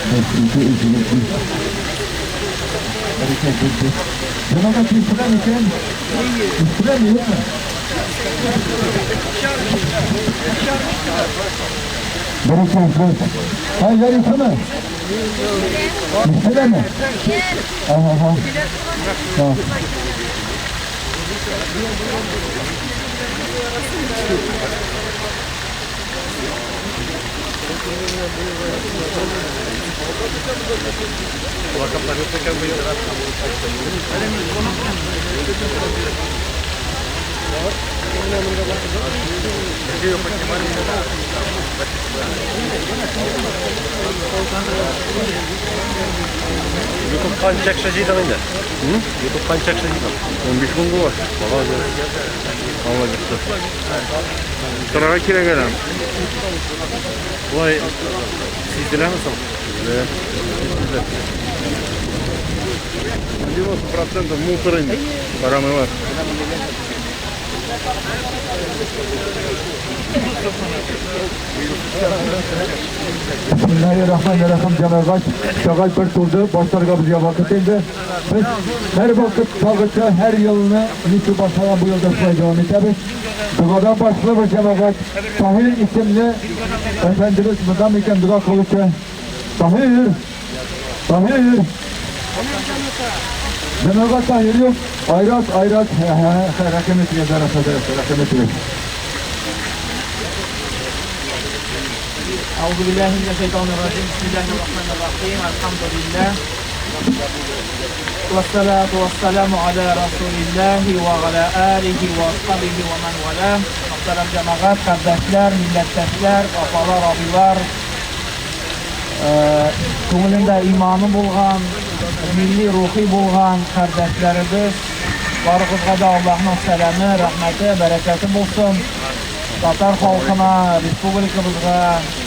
Бер, ике, өч, дүрт, биш. Бәрәкәт, бер, бер. Җәмәгать ишетелә микән? Ишетеләме, юкмы? Бер, ике, өч, дүрт. Һай, ярыйсымы? Ишетеләме? Ага, ага. Так. Ютуб канча акча җыйдың инде? Ютуб канча акча җыйдың? 15 мең була. Молодец. Молодец. Торырга кирәк әле. Болай сиздерәме соң? Сизелә. 90% мусор инде. Карамыйлар. Bismillahirrahmanirrahim cemaat. Saat bir turdu. Başlarga bizga vaqt endi. Biz her vaqt tag'icha her yılını niçin başlayan bu yılda şulay devam etamiz. Duadan başlıyoruz cemaat. Tahir isimli efendimiz bundan iken dua kılıcı. Tahir! Tahir! Cemaat Tahir yok. Ayrat, ayrat. Rakam etmiyor, rakam etmiyor. أعوذ بالله من الشيطان الرجيم بسم الله الرحمن الرحيم الحمد لله والصلاة والسلام على رسول الله وعلى آله وصحبه ومن والاه Muhterem cemaat, kardeşler, milletdeşler, apalar, abiler, күңелендә иманы булган, милли рухи булган кардәшләребез, барыгызга да Аллаһның сәламе, рәхмәте, бәрәкәте булсын. Татар халкына, республикабызга,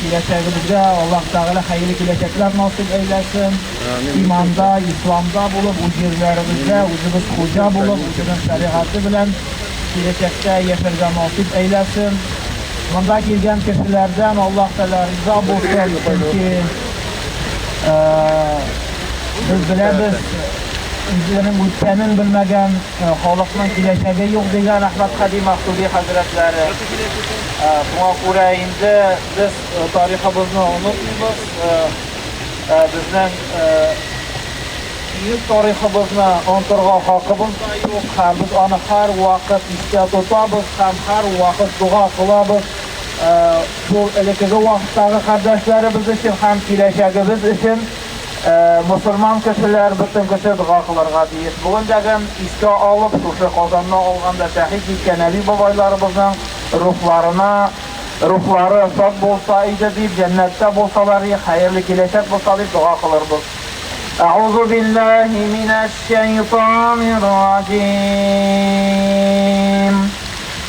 киләчәгебезгә Аллаһ Тәгалә хәерле киләчәкләр насыйп әйләсен. Иманда, исламда булып, үз җирләребездә үзебез хуҗа булып, үзенең шәригате белән киләчәктә яшәргә насыйп әйләсен. Монда килгән кешеләрдән Аллаһ Тәгалә риза булсын, чөнки без беләбез, үзенең үткәнен белмәгән халыкның киләчәге юк дигән Әхмәт Хәди Махтуби хәзрәтләре. Шуңа күрә инде без тарихыбызны онытмыйбыз. Безнең бөек тарихыбызны онытырга хакыбыз да юк һәм без аны һәр вакыт истә тотабыз һәм һәр вакыт дога кылабыз. Шул элеккеге вакыттагы кардәшләребез өчен һәм киләчәгебез өчен мусульман кешеләр бөтен кеше дога кылырга тиеш. Бүген дәген искә алып, шушы Казанны алганда шәһид киткән әби бабайларыбызның рухларына рухлары шат булса иде дип, җәннәттә булсалар, хәерле киләчәк булса дип дога кылырбыз. أعوذ بالله من الشيطان الرجيم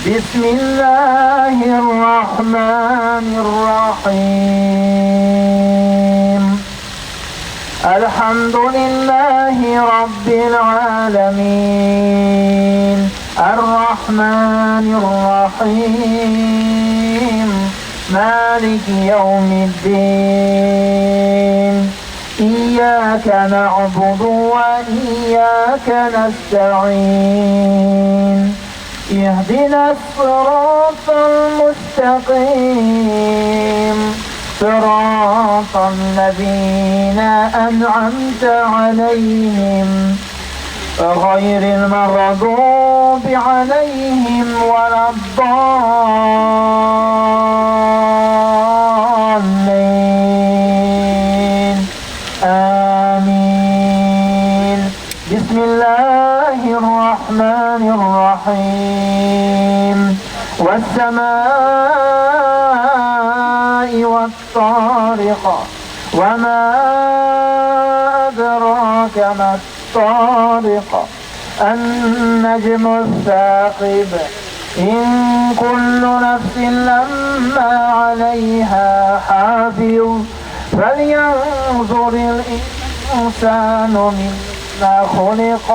بسم الله الرحمن الرحيم الحمد لله رب العالمين الرحمن الرحيم مالك يوم الدين إياك نعبد وإياك نستعين اهدنا الصراط المستقيم صراط الذين أنعمت عليهم غير المغضوب عليهم ولا الضالين آمين بسم الله الرحمن الرحيم والسماء والطارق وما أدراك ما الطارق النجم الثاقب إن كل نفس لما عليها حافظ فلينظر الإنسان مما خلق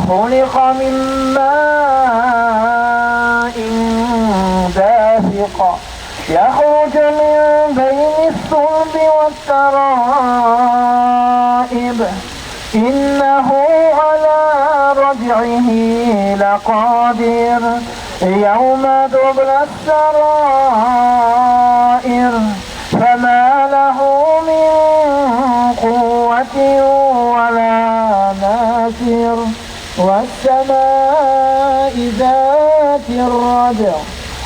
خلق من ماء دافق يخرج من بين الصلب والترائب إنه على رجعه لقادر يوم تبلى السرائر فما له من قوة ولا ناصر والسماء ذات الرجع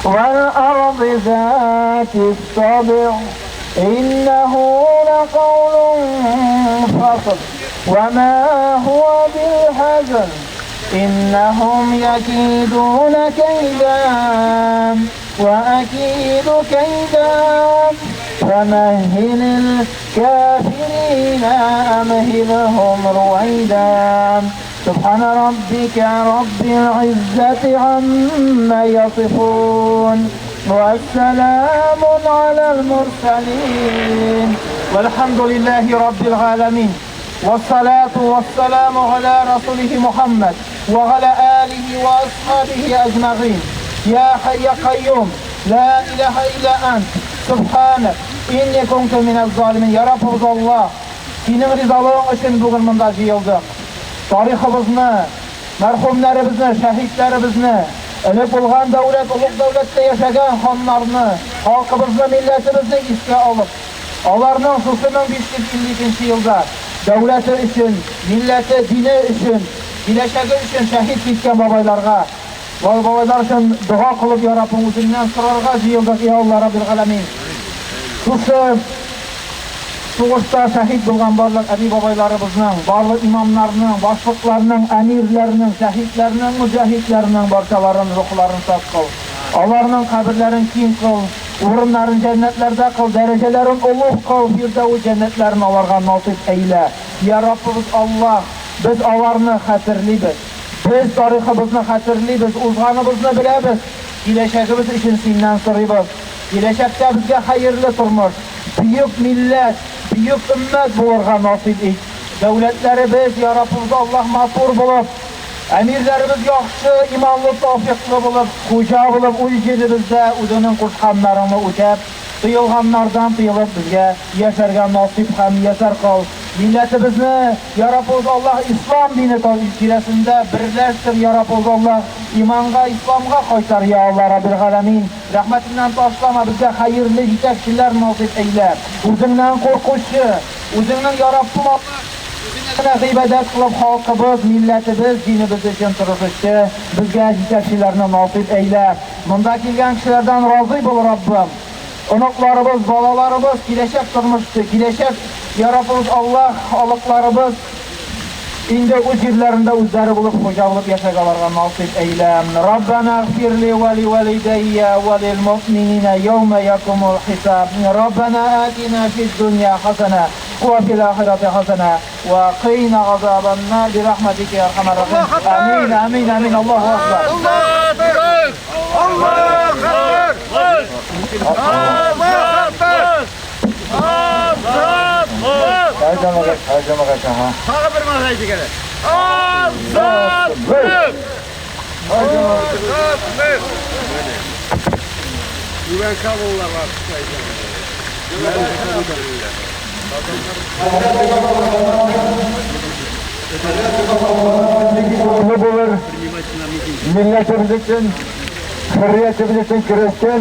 والأرض ذات الصدع إنه لقول فصل وما هو بالهزل إنهم يكيدون كيدا وأكيد كيدا فمهل الكافرين أمهلهم رويدا سبحان ربك رب العزة عما يصفون والسلام على المرسلين والحمد لله رب العالمين والصلاة والسلام على رسوله محمد وعلى آله وأصحابه أجمعين. يا حي يا قيوم لا إله إلا أنت سبحانك إني كنت من الظالمين. يا رب الله, синең ризалыгың өчен бүген монда җыелдык. Тарихыбызны, мәрхүмнәребезне, шәһидләребезне, элек булган дәүләт, олуг дәүләттә яшәгән ханнарны, халкыбызны, милләтебезне искә алып, аларның шушы 1552 елда дәүләте өчен, милләте, дине өчен, киләчәге өчен шәһид киткән бабайларга, бабайлар өчен дога кылып, я Раббым, үзеңнән сорарга җыелдык, я Алла Раббил Галәмин. Шушы сугышта шәһид булган барлык әби бабайларыбызның, барлык имамнарның, башлыкларның, әмирләрнең, шәһидләрнең, мөҗаһидләрнең барчаларын рухларын саф кыл. Аларның каберләрен киң кыл, урыннарын җәннәтләрдә кыл, дәрәҗәләрен олуг кыл, Фирдәүс җәннәтләрен аларга насыйп әйлә. Я Раббыбыз Аллаһ, без аларны хәтерлибез. Без тарихыбызны хәтерлибез, узганыбызны беләбез. Киләчәгебез өчен синнән сорыйбыз. Киләчәктә безгә хәерле тормыш, бөек милләт, бөек өммәт булырга насыйп ит. Дәүләтләребез, я Раббыбыз Аллаһ, матур булып, әмирләребез яхшы, иманлы, тәүфиклы булып, хуҗа булып, үз җиребездә үзеңнең кушканнарыңны үтәп, тыелганнардан тыелып безгә яшәргә насыйп һәм мияссәр кыл. Милләтебезне, я Раббыбыз Аллаһ, ислам дине тирәсендә берләштер, я Раббыбыз Аллаһ, иманга, исламга кайтар, я Алла Раббил Галәмин. Рәхмәтеңнән ташлама, безгә хәерле җитәкчеләр насыйп әйлә. Үзеңнән куркучы, үзеңнең, я Раббым Аллаһ, үзеңә генә гыйбадәт кылып халкыбыз, милләтебез, динебез өчен тырышучы безгә җитәкчеләрне насыйп әйлә. Монда килгән кешеләрдән разый бул, Раббым. Оныкларыбыз, балаларыбыз, киләчәк тормышты, киләчәк, я Раббыбыз Аллаһ, халыкларыбыз инде үз җирләрендә үзләре булып, хуҗа булып яшәргә аларга насыйп әйлә. Раббана игъфир ли ва ли валидайя ва лил муъминина яума якумул хисаб. Раббана атина фид дунья хасана ва фил ахирати хасана ва кыйна азабан нар би рахматика я архамар рахимин. Амин, амин, амин. Аллаһу акбар. Аллаһу акбар! Аллаһу акбар! Азатлык! Һәр җәмәгать, һәр җәмәгать, ага. Тагы бер мәртәбә әйтик әле. Азатлык! Азатлык! Түбән Камалылар бар. Kutlu bulur. Milletimiz için, hürriyetimiz için küreşken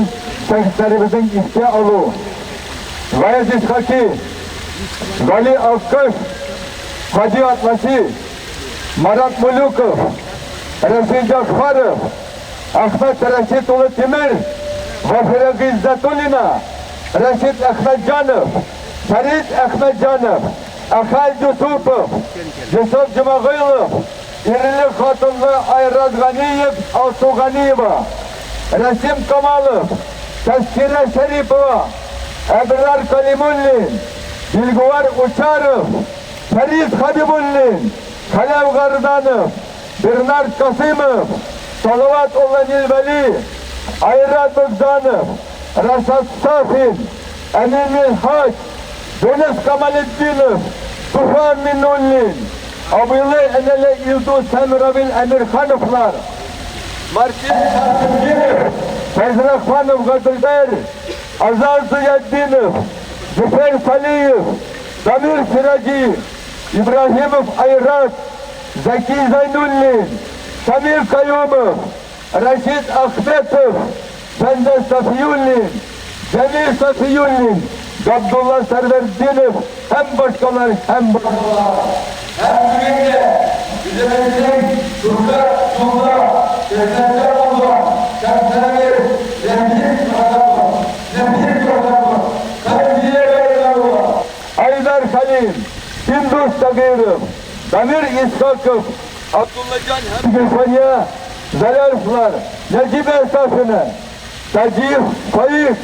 şehitlerimizin iske alu. Gayet İshaki, Gali Alkış, Hacı Atlasi, Marat Mulukov, Reşit Cakfarov, Ahmet Reşit Ulutimir, Vafira Gizzatulina, Reşit Ahmetcanov, Ferit Ahmetcanov, Ахал Юсупов, Yusuf Cumagılov, İrili Hatunlu Ayraz Ganiyev, Alsu Ganiyeva, Rasim Kamalov, Tazkira Şeripova, Ebrar Kalimullin, Dilguvar Uçarov, Ferid Habibullin, Kalev Gardanov, Bernard Kasımov, Salavat Nilveli, Ayrat Bogdanov, Raşat Safin, Emin Minhaç, Deniz Kamaletdinov, Tufan Minullin, Abili Enele İlduz Semravil Emirhanovlar, Martin Sarkıncıyev, Fezrahmanov Gadılber, Азат Зыятдинов, Зөфәр Салиев, Дамир Сираҗи, Ибраһимов Айрат, Зәки Зәйнуллин, Самир Каюмов, Рәшит Әхмәтов, Фәндәс Сафиуллин, Җәмил Сафиуллин, Габдулла Сәрвәртдинов һәм башкалар һәм башкалар. Һәм бүген дә үзебезнең шушы юлда эзләрдә булган Шәмсәмир Нәфис Хәсәнов, Нәфис Хәсәнов, Хәмзия Гайнанова, Айдар Хәлим, Индус Сәгыйров, Дамир Исхаков, Абдуллаҗан һәм Гөлфания Зәләловлар, Нәҗибә Сафина, Таҗиев Фаиз,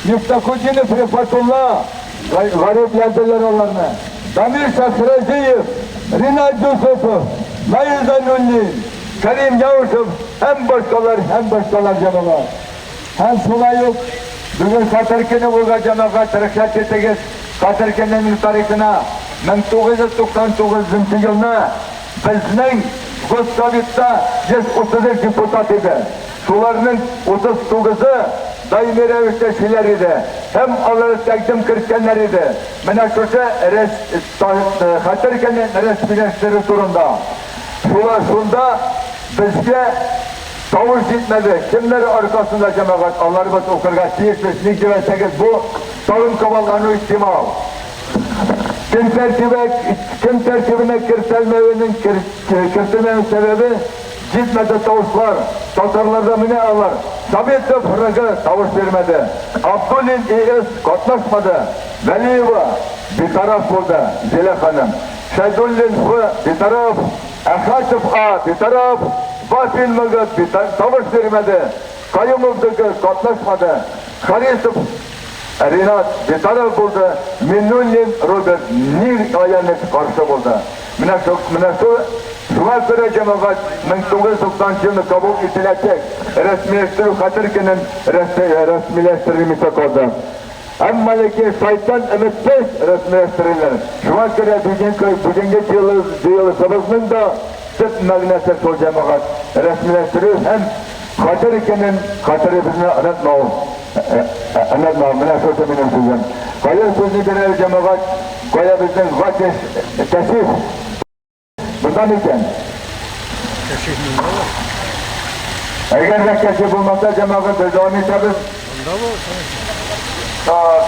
Мифтахутдинов Рифатулла, гарипләделәр аларны, Дамир Шәхразиев, Ринат Юсупов, Наил Зәйнуллин, Кәрим Яушев һәм башкалар, һәм башкалар җәмәгать. Һәм шулай ук бүген Хәтер көне булган җәмәгать, рөхсәт итегез, Хәтер көненең тарихына 1999 елны безнең Госсоветта 133 депутат иде. Шуларның 39-ы даими рәвештә эшлиләр иде һәм алар тәкъдим керткәннәр иде менә шушы Хәтер көнен рәсмиләштерү турында. Шулар шунда безгә тавыш җитмәде. Кемнәр аркасында, җәмәгать, алар без укырга тиешбез. Ник дип әйтсәгез, бу тагын кабатлану ихтимал. Көн тәртибе, көн тәртибенә кертелмәвенең кертелмәвенең сәбәбе җитмәде тавышлар. Татарларда менә алар. Советов РГ тавыш бирмәде. Абдуллин ИС катнашмады. Вәлиева битараф булды, Зилә ханым. Шәйдуллин Ф битараф, Әхәтов А битараф, Вафин МГ тавыш бирмәде. Каюмов ДГ катнашмады. Харисов Ринат битараф булды, Миннуллин Роберт ни аяныч каршы булды. Менә шу, менә шу, шуңа күрә җәмәгать 1990 елны кабул ителәчәк рәсмиләштерү хәтер көнен рәсмиләштерелмичә калды. Әмма ләкин шайтан өметсез рәсмиләштерелер. Шуңа күрә бүгенге бүгенге җыелышыбызның да төп мәгънәсе шул җәмәгать рәсмиләштерү һәм хәтер көнен хәтеребезне онытмау. Онытмау, менә шушы минем сүзем. Кая сүзне бирәбез җәмәгать, кая безнең Гатиш Кәшиф? Монда микән? Кәшиф монда. Әгәр дә Кәшиф булмаса, җәмәгать, без дәвам итәбез. Монда бу. Так.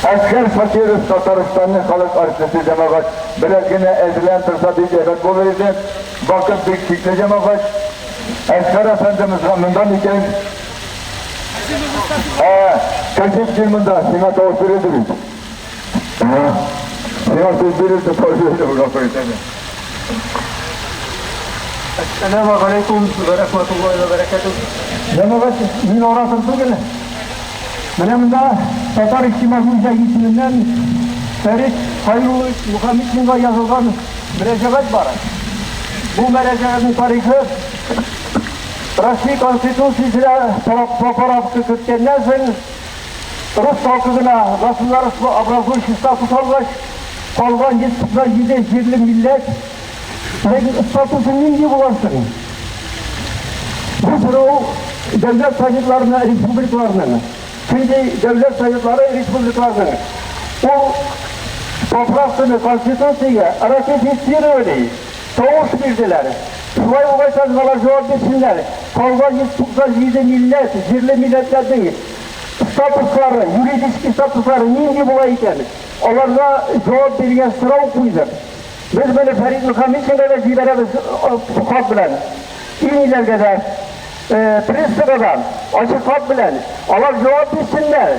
Әсгар Шакиров, Татарстанның халык артисты җәмәгать, бераз генә әзерләнеп торса бик әйбәт булыр иде. Вакыт бик чикле җәмәгать. Әсгар әфәндемез монда микән? Ә, Кәшиф кил монда, сиңа тавыш бирелде бит. Сиңа сүз бирелде, тавыш бирелде, гафу итәм. Әссәламу галәйкүм вә рәхмәтуллаһи вә бәрәкәтүһ. Җәмәгать, мин оратор түгел. Менә монда Татар иҗтимагый үзәге исеменнән Фәрит Хайруллович Мөхәммәтшинга язылган мөрәҗәгать бар. Бу мөрәҗәгатьнең тарихы Россия Конституциясенә поправка керткәннән соң рус халкы гына государство образующий статус алгач, калган 197 җирле милләт ләкин статусы нинди була соң? Бу сорау дәүләт советларына республикаларның, чөнки дәүләт советлары республикаларның ул поправканы Конституциягә ратифицировали, тавыш бирделәр. Шулай булгач, алар җавап бирсеннәр. Калган 197 милләт, җирле милләтләрнең статуслары, юридический статуслары нинди була икән? Аларга җавап биргән сорау куйдык. Без моны Фәрит Мөхәммәтшинга да җибәрәбез хат белән. Иниләргә дә, прессага да ачык хат белән. Алар җавап бирсеннәр.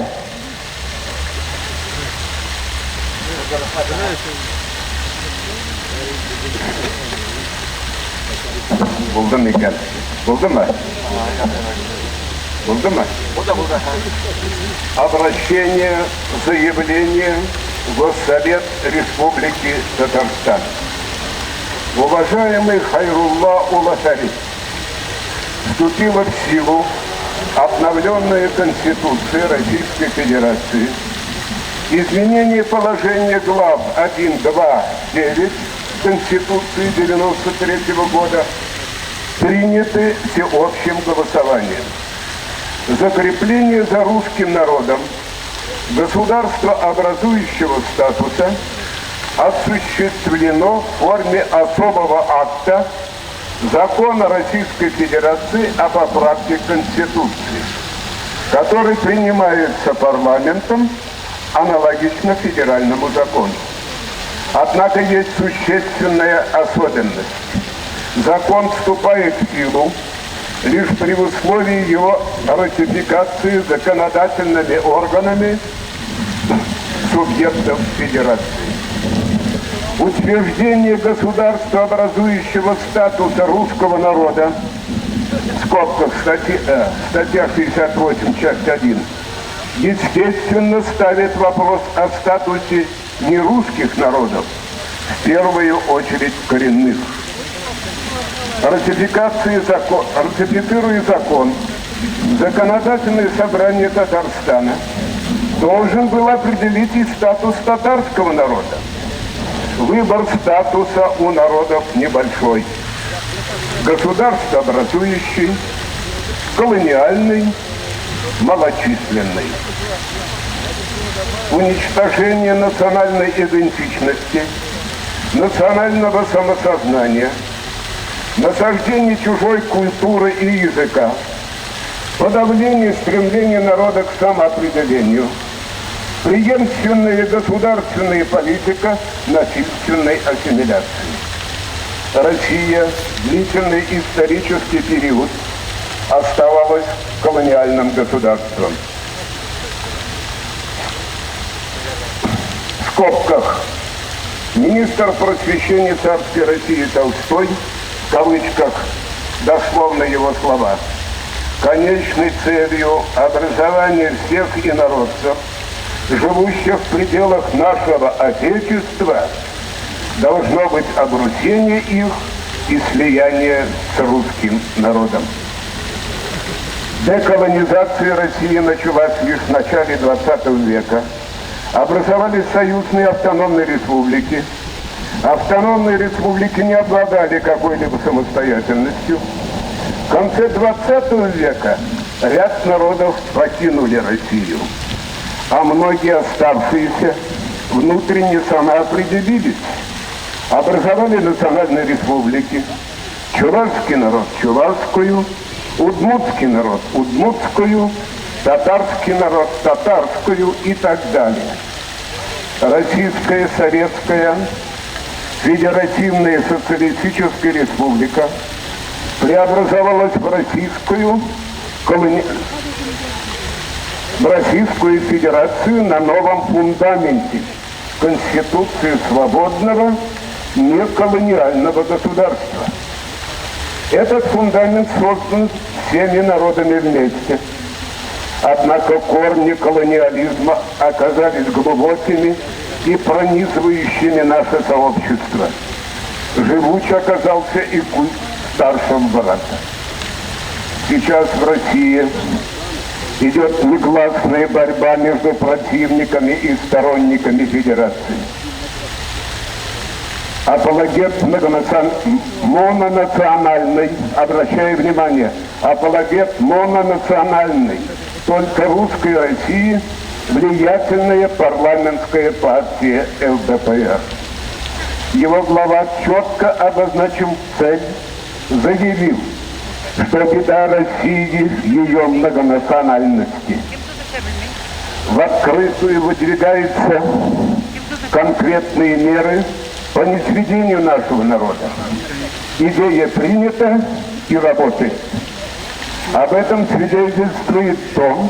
Булды микән? Булдымы? Булдымы? Булды, булды. Обращение, заявление Госсовет Республики Татарстан. Уважаемый Хайрулла Улафарид, вступила в силу обновленная Конституция Российской Федерации. Изменение положения глав 1, 2, 9 Конституции 1993 года приняты всеобщим голосованием. Закрепление за русским народом государства образующего статуса осуществлено в форме особого акта Закона Российской Федерации о поправке Конституции, который принимается парламентом аналогично федеральному закону. Однако есть существенная особенность. Закон вступает в силу лишь при условии его ратификации законодательными органами субъектов федерации. Утверждение государства, образующего статуса русского народа, в скобках статья 68, часть 1, естественно, ставит вопрос о статусе не русских народов, в первую очередь коренных. Ратифицируя закон, Законодательное собрание Татарстана должен был определить и статус татарского народа. Выбор статуса у народов небольшой. Государствообразующий, колониальный, малочисленный. Уничтожение национальной идентичности, национального самосознания, насаждение чужой культуры и языка, подавление стремления народа к самоопределению, преемственная государственная политика насильственной ассимиляции. Россия длительный исторический период оставалась колониальным государством. В скобках министр просвещения царской России Толстой, в кавычках, дословно его слова, конечной целью образования всех инородцев, живущих в пределах нашего Отечества, должно быть обрусение их и слияние с русским народом. Деколонизация России началась лишь в начале 20 века. Образовались союзные автономные республики. Автономные республики не обладали какой-либо самостоятельностью. В конце 20 века ряд народов покинули Россию, а многие оставшиеся внутренне самоопределились, образовали национальные республики, чувашский народ – чувашскую, удмуртский народ – удмуртскую, татарский народ – татарскую и так далее. Российская Советская Федеративная Социалистическая Республика преобразовалась в Российскую Федерацию на новом фундаменте Конституции свободного, неколониального государства. Этот фундамент создан всеми народами вместе. Однако корни колониализма оказались глубокими и пронизывающими наше сообщество. Живуч оказался и культ старшего брата. Сейчас в России идет негласная борьба между противниками и сторонниками федерации. Апологет мононациональный, обращаю внимание, апологет мононациональный, только русской России, влиятельная парламентская партия ЛДПР. Его глава четко обозначил цель, заявил, что беда России в ее многонациональности. В открытую выдвигаются конкретные меры по низведению нашего народа. Идея принята и работает. Об этом свидетельствует то,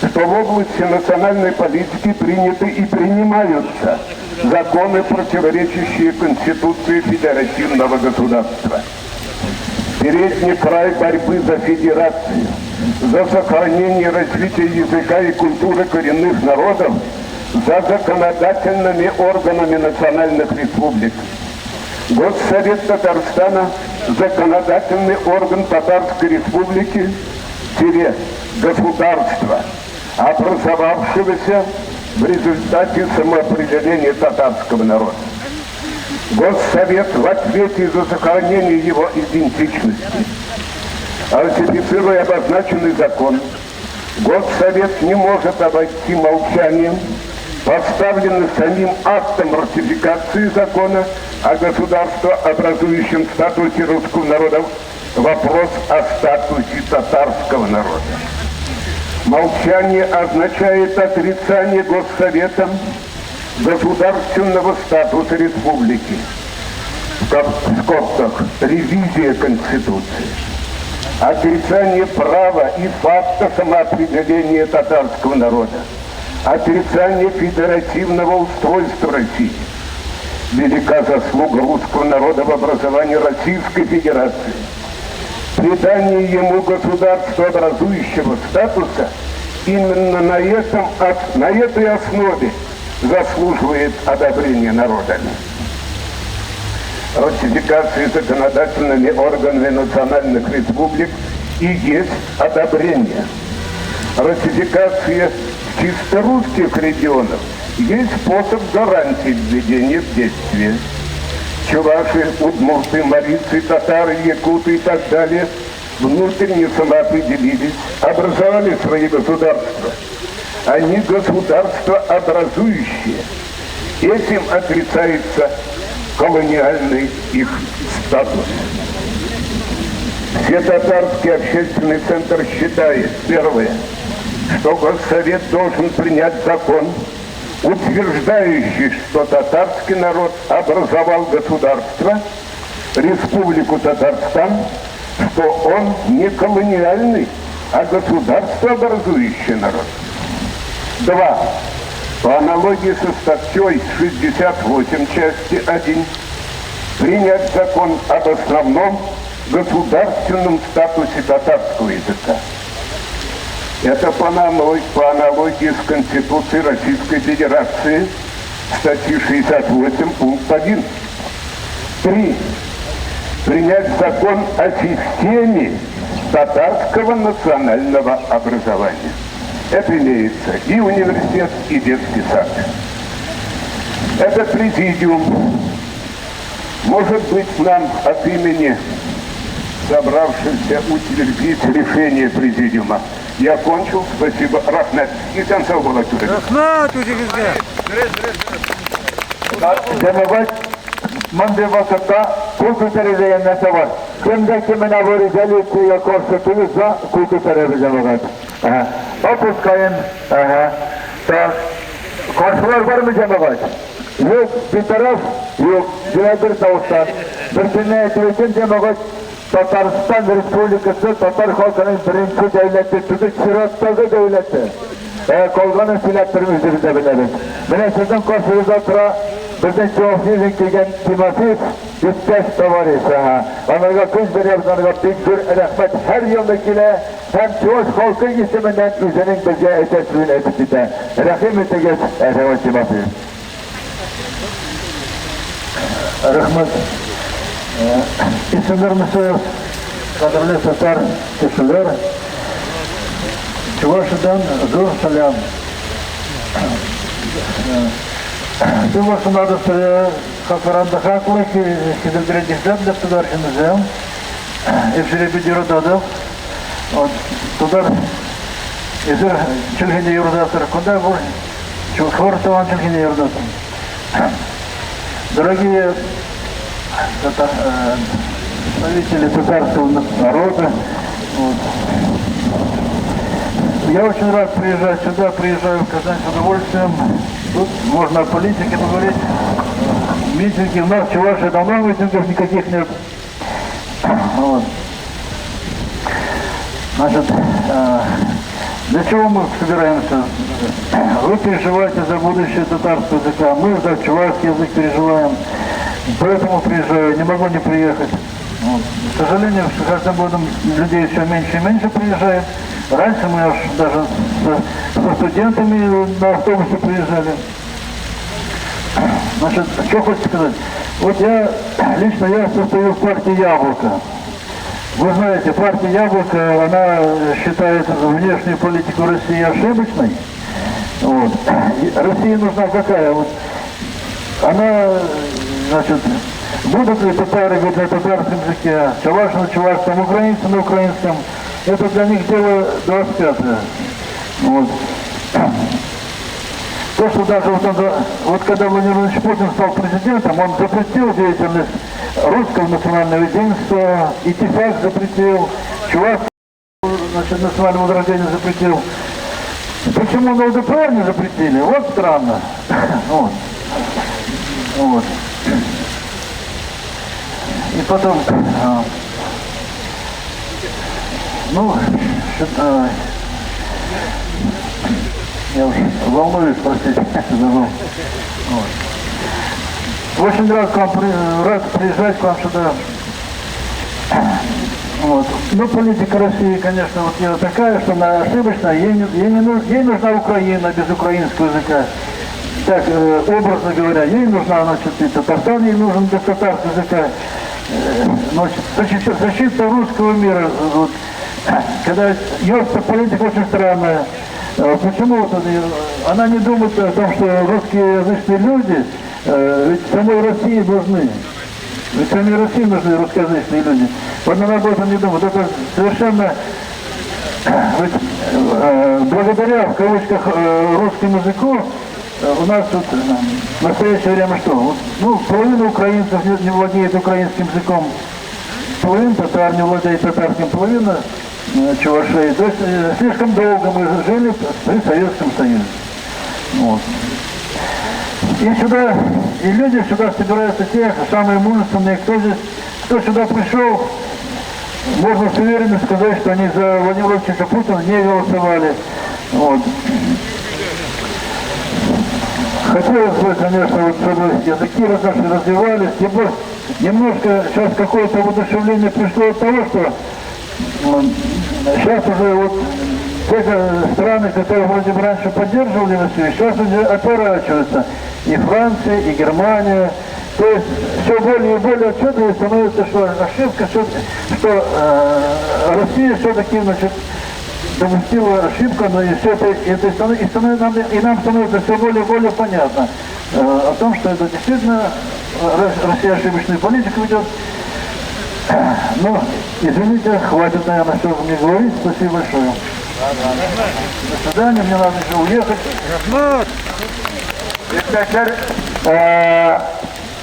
что в области национальной политики приняты и принимаются законы, противоречащие Конституции федеративного государства. Передний край борьбы за федерацию, за сохранение и развитие языка и культуры коренных народов, за законодательными органами национальных республик. Госсовет Татарстана – законодательный орган Татарской Республики, государства, образовавшегося в результате самоопределения татарского народа. Госсовет в ответе за сохранение его идентичности, ратифицируя обозначенный закон, Госсовет не может обойти молчанием поставленный самим актом ратификации закона о государствообразующем статусе русского народа вопрос о статусе татарского народа. Молчание означает отрицание Госсоветом государственного статуса республики. В скобках ревизия Конституции. Отрицание права и факта самоопределения татарского народа. Отрицание федеративного устройства России. Велика заслуга русского народа в образовании Российской Федерации. Придание ему государствообразующего статуса именно на этой основе заслуживает одобрения народами. Ратификация законодательными органами национальных республик и есть одобрение. Ратификация чисто русских регионов есть способ гарантии введения в действие. Чуваши, удмурты, марийцы, татары, якуты и так далее внутренне самоопределились, образовали свои государства. Они государства образующие. Этим отрицается колониальный их статус. Всетатарский общественный центр считает, первое, что Госсовет должен принять закон, утверждающий, что татарский народ образовал государство, Республику Татарстан, что он не колониальный, а государствообразующий народ. Два. По аналогии со статьей 68 части 1 принять закон об основном государственном статусе татарского языка. Это по аналогии с Конституцией Российской Федерации, статьи 68, пункт 1. Три. Принять закон о системе татарского национального образования. Это имеется и университет, и детский сад. Это президиум. Может быть, нам от имени собравшихся утвердить решение президиума. Я кончил. Спасибо. Рәхмәт. Исән-сау була күрегез. Рәхмәт үзегезгә. Җәмәгать, мондый вакытта кул күтәрү дигән нәрсә бар. Кемдә кем менә бу резолюциягә каршы түгелсә, кул күтәрәбез, җәмәгать. Ага. Опускаем. Ага. Так. Каршылар бармы, җәмәгать? Юк, битараф? Юк. Димәк, бер тавыштан. Берсенә әйтеп әйтәм, җәмәгать, Татарстан Республикасы татар халкының беренче дәүләте түгел, чираттагы дәүләте. Калганын сөйләп тормый, үзебез дә беләбез. Менә сезнең каршыгызда тора безнең Чувашиядән килгән Тимофеев иптәш товарищ. Ага. Анарга көч бирәбез, анарга бик зур рәхмәт. Һәр елны килә һәм чуваш халкы исеменнән үзенең безгә әйтә сүзен әйтеп китә. Рәхим итегез, Әхәвәт Тимофеев. Рәхмәт. Исәннәрмесез, кадерле татар кешеләр. Чувашиядән зур сәлам. Чувашиядә хакларында хаклы хидердердихләп дә тутар хинезем. Эпсире бит юратадык. Вот тутар эсир чӗлхене юрататӑр. Кунта пур хор тӑван чӗлхене юрататӑр. Дорогие представители татарского народа, вот. Я очень рад приезжать сюда, приезжаю в Казань с удовольствием. Тут можно о политике поговорить. Митинги у нас в Чувашии давно митингов никаких нет. Вот. Значит, для чего мы собираемся? Вы переживаете за будущее татарского языка, мы за чувашский язык переживаем. Поэтому приезжаю, не могу не приехать. Вот. К сожалению, с каждым годом людей все меньше и меньше приезжает. Раньше мы аж даже со студентами на автобусе приезжали. Значит, что хочется сказать? Вот я, лично я состою в партии «Яблоко». Вы знаете, партия «Яблоко», она считает внешнюю политику России ошибочной. Вот. России нужна какая? Вот. Она, значит, будут ли татары говорить на татарском языке, чуваши на чувашском, украинцы на украинском, это для них дело 25-е. Вот. То, что даже вот, он, вот когда Владимир Владимирович Путин стал президентом, он запретил деятельность русского национального единства, и ТИФАК запретил, Чувашского, значит, национального возрождения запретил. Почему на ЛДПР не запретили? Вот странно. Вот. Вот. И потом, ну, что-то, я уж волнуюсь, простите, забыл. Вот. Очень рад, к вам, рад приезжать к вам сюда. Вот. Ну, политика России, конечно, вот не такая, что она ошибочная. Ей нужна Украина без украинского языка. Так, образно говоря, ей нужна, значит, и Татарстан ей нужен без татарского языка. Значит, защита русского мира. Вот, когда идет политика очень странная. Почему вот она не думает о том, что русскоязычные люди ведь самой России нужны. Ведь самой России нужны русскоязычные люди. Вот она об этом не думает. Это совершенно ведь, благодаря, в кавычках, русскому языку у нас вот в настоящее время что? Вот, ну, половина украинцев не владеет украинским языком, половина татар не владеет татарским, половина чувашей. То есть слишком долго мы жили при Советском Союзе. Вот. И сюда, и люди сюда собираются те, самые мужественные, кто здесь, кто сюда пришел, можно с уверенностью сказать, что они за Владимира Владимировича Путина не голосовали. Вот. Хотелось бы, конечно, вот, чтобы языки наши развивались. Немножко сейчас какое-то воодушевление пришло от того, что сейчас уже вот те страны, которые вроде бы раньше поддерживали Россию, сейчас уже отворачиваются. И Франция, и Германия. То есть все более и более отчетливо становится, что ошибка, что Россия все-таки, значит, допустила ошибку, но и все это, и нам становится все более и более понятно о том, что это действительно Россия ошибочную политику ведет. Ну, извините, хватит, наверное, что мне говорить. Спасибо большое. До свидания, мне надо еще уехать. Иптәшләр,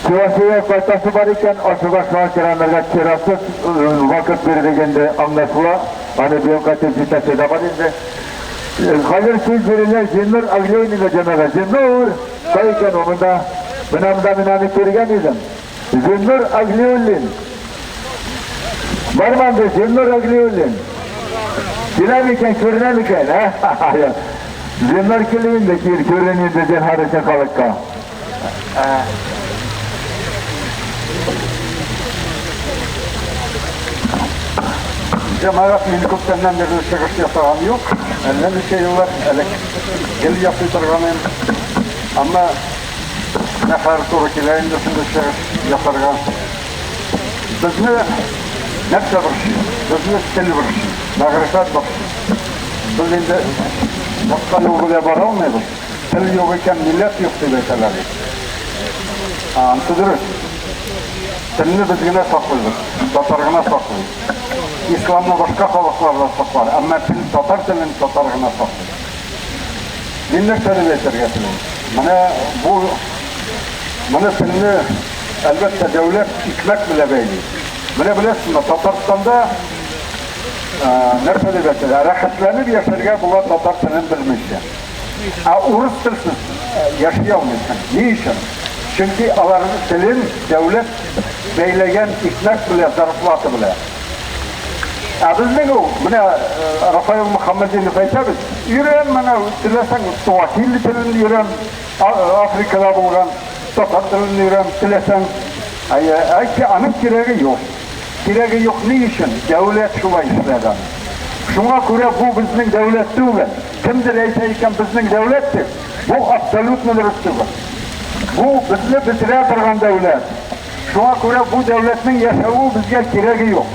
Чувашия кайтасы бар икән, ашыга шуңа күрә чиратсыз вакыт бирелгәндә аңлашыла. Аны быел кайтып җитәсе дә бар инде. Хәзер сүз бирелә Зиннур Аглейнинга җәмәгать. Зиннур, кай икән ул монда? Менә монда мин аны күргән идем. Зиннур Аглиуллин. Бармы анда Зиннур Аглиуллин? Килә микән, күренә микән, ә? Зиннур килә инде, кил, күрен инде зинһар өчен халыкка. Җәмәгать, мин күптәннән бирле чыгыш ясаган юк. Әллә ничә еллар элек гел ясый торган идем. Әмма нәхәр туры килә инде шундый чыгыш ясарга. Безне нәрсә борчый? Безне тел борчый, мәгърифәт борчый. Без инде башка юл белән бара алмыйбыз. Тел юк икән, милләт юк дип әйтәләр бит. Анысы дөрес. Телне без генә саклыйбыз, татар гына саклый. Исламны башка халыклар да саклар, әмма тел, татар телен татар гына саклый. Мин нәрсә дип әйтергә телим? Менә бу моны телне әлбәттә дәүләт икмәк белән бәйли. Менә беләсезме, Татарстанда нәрсә дип әйтәләр? Рәхәтләнеп яшәргә була татар телен белмичә. Ә урыс телсез яши алмыйсың. Ни өчен? Чөнки аларның телен дәүләт бәйләгән икмәк белән, зарплата белән. Ә безнең ул, менә Рафаил Мөхәммәдинов әйтә бит, өйрән менә, теләсәң суахили телен өйрән, Африкада булган татар телен өйрән, теләсәң. Әй, аның кирәге юк. Кирәге юк ни өчен? Дәүләт шулай эшләгән. Шуңа күрә бу безнең дәүләт түгел. Кемдер әйтә икән безнең дәүләт дип, бу абсолютно дөрес түгел. Бу безне бетерә торган дәүләт. Шуңа күрә бу дәүләтнең яшәве безгә кирәге юк.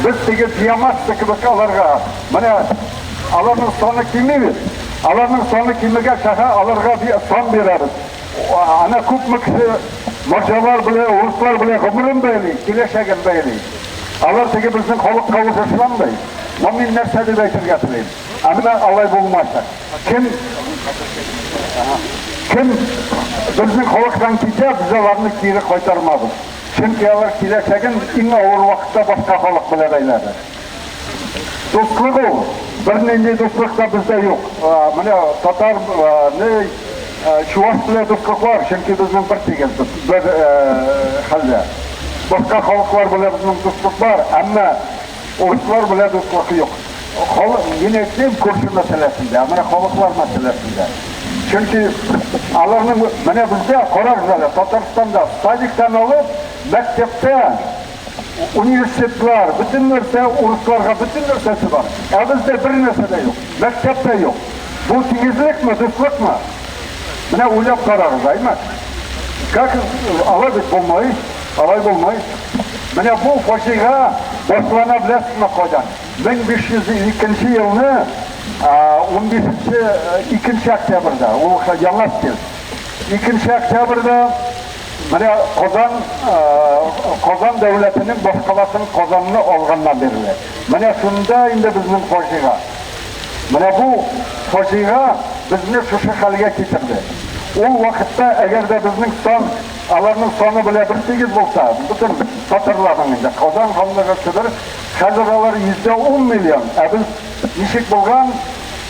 Без теге биомасса кебек аларга, менә аларның саны кими бит. Аларның саны кимегәч, аларга сан бирәбез. Ана күпме кеше морҗалар белән, урыслар белән гомерен бәйли, киләчәген бәйли. Алар теге безнең халыкка узышланмый. Но мин нәрсә дип әйтергә телим? Әмма алай булмаса. Кем кем безнең халыктан китә, без аларны кире кайтармабыз. Чөнки алар киләчәген иң авыр вакытта башка халык белән бәйләде. Дуслык ул. Бернинди дуслык та бездә юк. Менә татар, не, чуваш белән дуслык бар, чөнки безнең бер тигез, бер хәлдә. Башка халыклар белән безнең дуслык бар, әмма урыслар белән дуслык юк. Халык, мин әйтмим күрше мәсьәләсендә, ә менә халыклар мәсьәләсендә. Чөнки аларның менә бездә, карагыз әле, Татарстанда садиктан алып, мәктәптә университетлар, бөтен нәрсә урысларга бөтен нәрсәсе бар. Ә бездә бер нәрсә дә юк. Мәктәп тә юк. Бу тигезлекме, дуслыкмы? Менә уйлап карагыз, әйме? Как алай бит булмый, алай булмый. Менә бу фаҗига башлана беләсезме кайдан? 1502 елны 15 2 октябрьдә, ул яңа стиль. 2 октябрьдә менә Казан Казан дәүләтенең башкаласын Казанны алганнан бирле. Менә шунда инде безнең фаҗига. Менә бу фаҗига безне шушы хәлгә китерде. Ул вакытта әгәр дә безнең сан аларның саны белән бер тигез булса, бөтен татарларның инде Казан ханлыгы Себер, хәзер алар 10% миллион, ә без ничек булган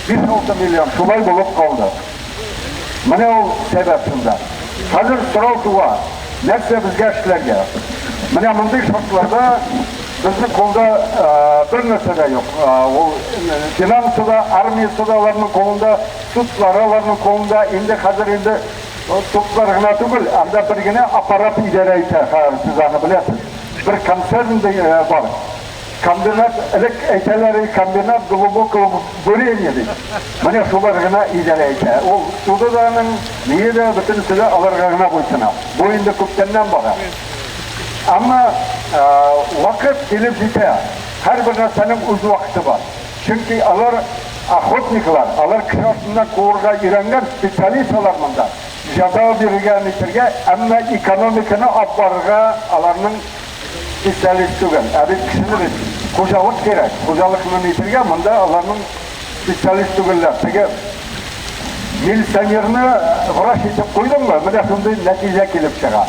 5-6 миллион шулай булып калды. Менә ул сәбәп шунда. Хәзер сорау туа, нәрсә безгә эшләргә? Менә мондый шартларда безнең кулда бер нәрсә дә юк. Ул финансы да, армиясе дә аларның кулында, судлары аларның кулында. Инде хәзер инде судлар гына түгел, анда бер генә аппарат идарә итә, хәзер сез аны беләсез. Бер концерн бар. Комбинат, элек әйтәләр, комбинат глубокого бурения дип. Менә шулар гына идарә итә. Ул суды да аның, ние дә, бөтенесе дә аларга гына буйсына. Бу инде күптәннән бара. Әмма вакыт килеп җитә. Һәрбер нәрсәнең үз вакыты бар. Чөнки алар охотниклар, алар кеше артыннан куырга өйрәнгән специалист алар монда. Җәза бирергә, нитергә, әмма экономиканы алып барырга аларның специалист түгел. Ә бит кешене бит хуҗалык кирәк. Хуҗалыкны нитергә монда аларның специалист түгелләр. Теге милиционерны врач итеп куйдыңмы, менә шундый нәтиҗә килеп чыга.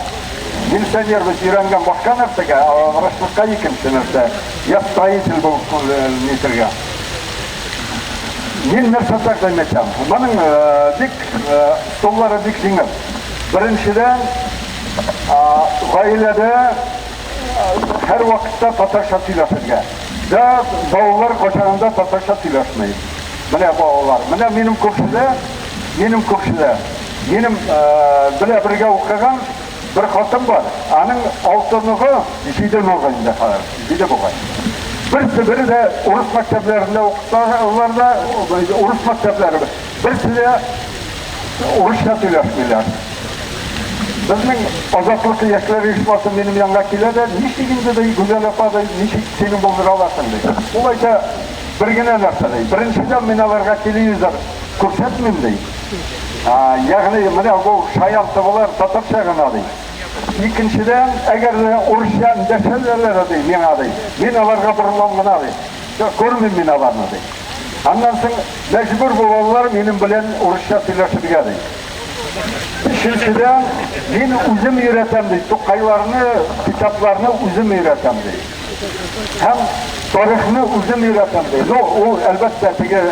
Милиционер бит өйрәнгән башка нәрсәгә, ә врачлыкка икенче нәрсә. Я строитель булып нитергә. Мин нәрсә тәкъдим итәм? Моның бик столлары бик җиңел. Беренчедән, гаиләдә һәр вакытта татарча сөйләшергә. Да, балалар кайчагында татарча сөйләшми. Менә балалар. Менә минем күршедә, минем күршедә, минем белә бергә укыган бер хатын бар. Аның алты оныгы, җиде оныгы инде хәзер, җиде бугай. Берсе бер дә урыс мәктәпләрендә укыталар да, урыс мәктәпләре. Берсе дә урысча сөйләшмиләр. Безнең Азатлык яшьләр оешмасы минем янга килә дә, ничек инде ди, Гүзәл апа ди, ничек синең булдыра аласың ди. Ул әйтә, бер генә нәрсә ди. Беренчедән мин аларга телевизор күрсәтмим ди. Ягъни менә бу шаян тывылар татарча гына ди. Икенчедән, әгәр дә урысча эндәшәләр ди миңа ди, мин аларга борылам гына ди. Күрмим мин аларны ди. Аннан соң мәҗбүр булалар минем белән урысча сөйләшергә ди. Өченчедән, мин үзем өйрәтәм ди, Тукайларны, китапларны үзем өйрәтәм ди. Һәм тарихны үзем өйрәтәм ди. Ну, ул әлбәттә теге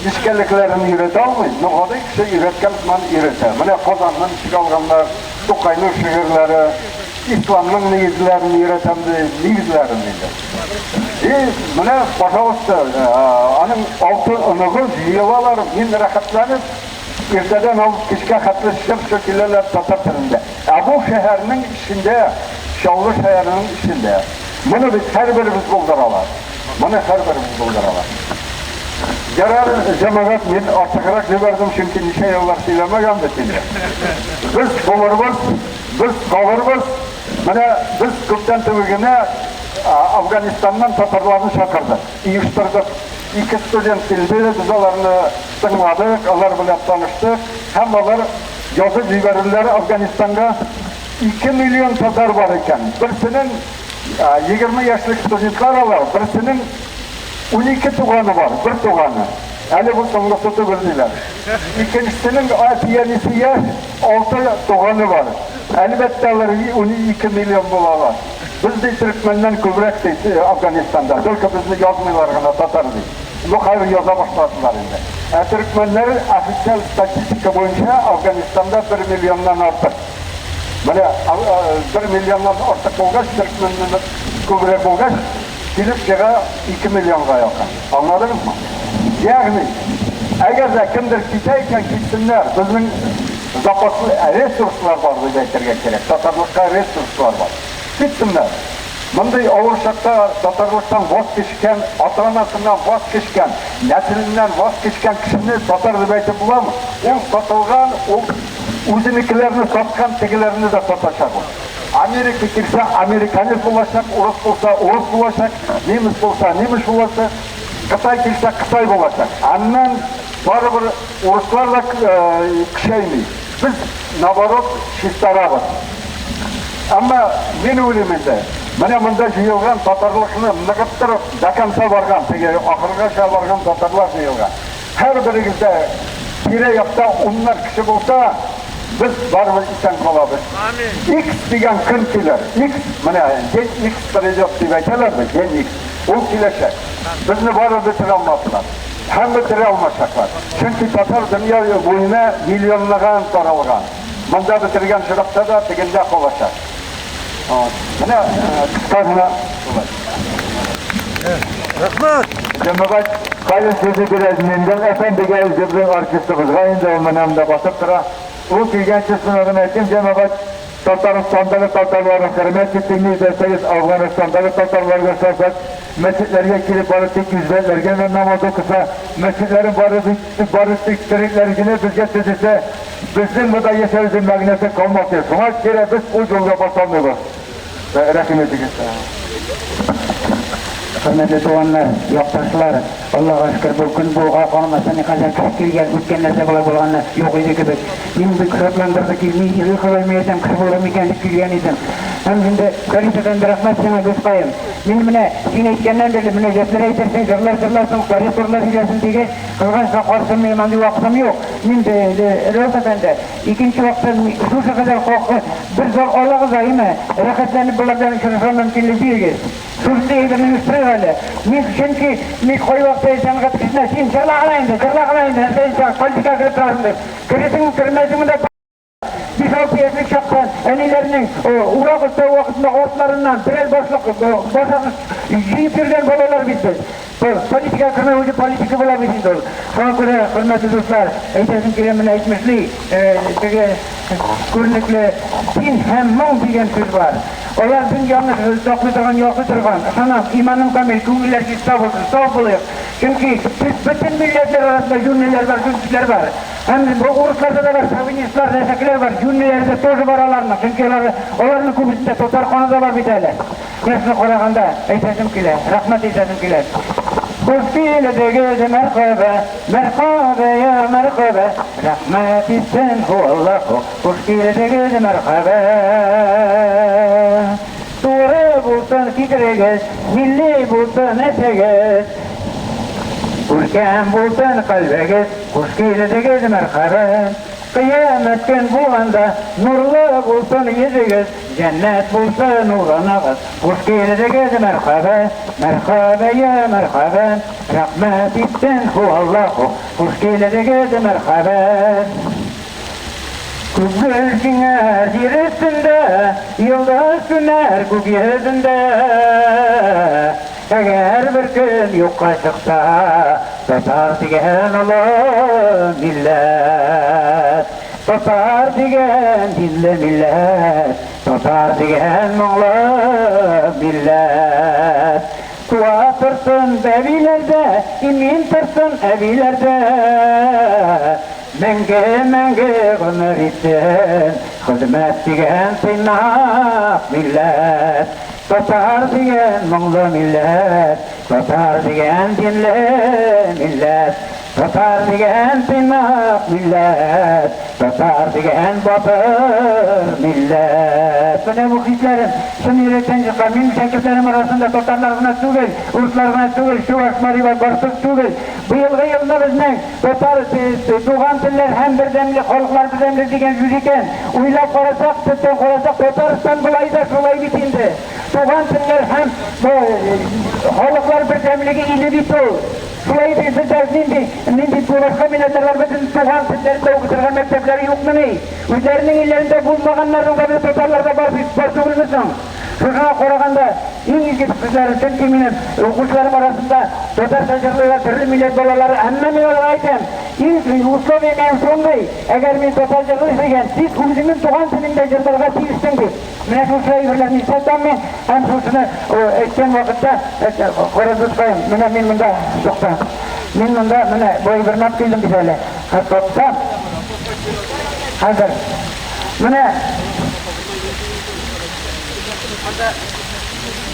нечкәлекләрен өйрәтә алмый, но гади кеше өйрәткән сыман өйрәтә. Менә Казанны ничек алганнар, Тукайның шигырьләре, исламның нигезләрен өйрәтәм ди, нигезләрен инде. И менә, пожалуйста, аның алты оныгы җыелалар, мин рәхәтләнеп, иртәдән алып кичкә хәтле чыр-чу киләләр татар телендә. Ә бу шәһәрнең эчендә, Чаллы шәһәренең эчендә. Моны бит һәрберебез булдыра ала. Моны һәрберебез булдыра ала. Ярар, җәмәгать, мин артыграк җибәрдем, чөнки ничә еллар сөйләмәгән бит инде. Без булырбыз, без калырбыз. Менә без күптән түгел генә Афганистаннан татарларны чакырдык, оештырдык. Ике студент килде, без аларны тыңладык, алар белән таныштык һәм алар язып җибәрделәр Афганистанга. 2 миллион татар бар икән. Берсенең 20 яшьлек студентлар алар, берсенең 12 туганы бар, бер туганы. Әле бу соңгысы түгел диләр. Икенчесенең әти-әнисе яшь, алты туганы бар. Әлбәттә, алар 12 миллион булалар. Без ди төрекмәннән күбрәк ди Афганистанда. Только безне язмыйлар гына татар ди. Ну, хәзер яза башладылар инде. Ә төрекмәннәр официаль статистика буенча Афганистанда 1 миллионнан артык. Менә 1 миллионнан артык булгач, төрекмәннән күбрәк булгач, килеп чыга 2 миллионга якын. Аңладыгызмы? Ягъни, әгәр дә кемдер китә икән, китсеннәр. Безнең запаслы ресурслар бар дип әйтергә кирәк. Татарлыкка ресурслар бар. Китсеннәр. Мондый авыр чакта татарлыктан ваз кичкән, ата-анасыннан ваз кичкән, нәселеннән ваз кичкән кешене татар дип әйтеп буламы? Ул сатылган, ул үзенекеләрне саткан, тегеләрне дә сатачак ул. Америка килсә, американец булачак, урыс булса, урыс булачак, немец булса, немец булачак, Кытай килсә, кытай булачак. Аннан барыбер урыслар да көчәйми. Без, наоборот, чистарабыз. Әмма мин уйлыйм инде, менә монда җыелган татарлыкны ныгыттырып, до конца барган, теге ахыргача барган татарлар җыелган. Һәрберегездә тирә-якта уннар кеше булса, без барыбер исән калабыз. Икс дигән көн килер. Икс, менә день Икс придет дип әйтәләр бит, день Икс. Ул киләчәк. Безне барыбер бетерә алмаслар. Һәм бетерә алмачаклар. Чөнки татар дөнья буена миллионлаган таралган. Монда бетергән чиракта да тегендә калачак. Менә кыска гына шулай. Рәхмәт! Җәмәгать, хәзер сүзне бирәбез Мингол әфәндегә, үзебезнең артистыбызга инде ул менә монда басып тора. Ул килгәнче шуны гына әйтим, җәмәгать, Татарстандагы татарларны хөрмәт итик, ни дәсәгез, Афганистандагы татарларга ошасак, мәчетләргә килеп бары тик үзбәкләр генә намаз укыса, мәчетләрен бары тик бары тик төрекләр генә безгә төзесә, безнең монда яшәвебезнең мәгънәсе калмас иде. Шуңа күрә без ул юлга баса алмыйбыз. Рәхим итегез. Хөрмәтле туганнар, якташлар, Аллага шөкер, бу көн булуга карамастан, никадәр кеше килгән, үткәннәрдә болай булганы юк иде кебек. Мин бик шатландырды, килми, изге Ходай мин әйтәм, кеше булыр микән дип килгән идем. Һәм инде Фәрит әфәнде, рәхмәт сиңа, дускаем. Мин менә син әйткәннән бирле мөнәҗәтләр әйтерсең, җырлар җырларсың, тарих турында сөйләрсең дигәч, кызганычка каршы минем андый вакытым юк. Мин Рәүф әфәнде, икенче вакытта шушы кадәр халыкны бер зал алыгыз да, әйме, рәхәтләнеп болар белән очрашырга мөмкинлек бирегез. Шушындый әйберне оештырыйк әле. Мин чөнки мин кайвакытта сәнгать кешесенә син җырла гына инде, җырла гына инде, нәрсә инде сиңа политикага кереп торасың дип. Керерсеңме, кермәсеңме дә 5-6 яшьлек чактан әниләренең урак өстәү вакытында артларыннан берәр башлык башак җыеп йөргән балалар бит без. Политикага кермәү үзе политика була бит инде ул. Шуңа күрә, хөрмәтле дуслар, әйтәсем килә, менә әйтмешли, теге күренекле дин һәм моң дигән сүз бар. Алар дөньяны саклый торган, яклый торган. Ышанам, иманым камил, күңелләр чиста булсын, саф булыйк. Чөнки без бөтен милләтләр арасында юньлеләр бар, юньсезләр бар. Һәм бу урысларда да бар, шовинистлар, нәрсәкеләр бар, юньлеләре дә тоже бар аларның. Чөнки алар, аларның күбесендә татар каны да бар бит әле. Менә шуны караганда әйтәсем килә, рәхмәт әйтәсем килә. Хуш килдегез, мәрхәбә, мәрхәбә, я мәрхәбә, рәхмәт итсен һу Аллаһу, хуш килдегез, мәрхәбә. Туры булсын фикерегез, милли булсын эшегез, күркәм булсын кальбегез, хуш килдегез, мәрхәбә. Кыямәт көн булганда, нурлы булсын йөзегез, җәннәт булсын урыныгыз. Хуш килдегез, мәрхәбә, мәрхәбә, я мәрхәбә, рәхмәт итсен һу Аллаһу, хуш килдегез, мәрхәбә. Күк гөл киңәр җир өстендә, йолдыз сүнәр күк йөзендә. Әгәр бер көн юкка чыкса, татар дигән олы милләт, татар дигән динле милләт, татар дигән моңлы милләт. Туа торсын бәбиләрдә, имин торсын әбиләрдә. Мәңге, мәңге гомер итсен, хезмәт дигән тыйнак милләт. Татар дигән моңлы милләт, татар дигән динле милләт, татар дигән тыйнак милләт. Татар дигән батыр милләт. Менә бу хисләрем чын йөрәктән чыккан. Минем шәкертләрем арасында татарлар гына түгел, урыслар гына түгел, чуваш, мари ва башкорт түгел. Быелгы елны безнең татар туган телләр һәм бердәмлек, халыклар бердәмлеге дигән сүз икән. Уйлап карасак, төптән карасак, Татарстан болай да шулай бит инде. Туган телләр һәм халыклар бердәмлеге иле бит ул. Шулай итеп, бездә нинди, нинди башка милләтләр бар, бөтен туган телләрендә укытырга мәктәпләре юкмыни? Үзләренең илләрендә булмаганнарның да безнең татарларда бар бит, бар түгелме соң? Шушыңа караганда, иң изге сүзләре, чөнки минем укучыларым арасында татарча җырлыйлар төрле милләт балалары, әмма мин аларга әйтәм, иң условие минем шундый, әгәр мин татар җырлыйсың икән, син үзеңнең туган телеңдә җырларга тиешсең дип. Менә шушы әйберләрне исәпләм мин һәм шушыны әйткән вакытта, кара дускаем, менә мин монда, тукта. Мин монда менә бу әйберне алып килдем бит әле. Тотсам, хәзер менә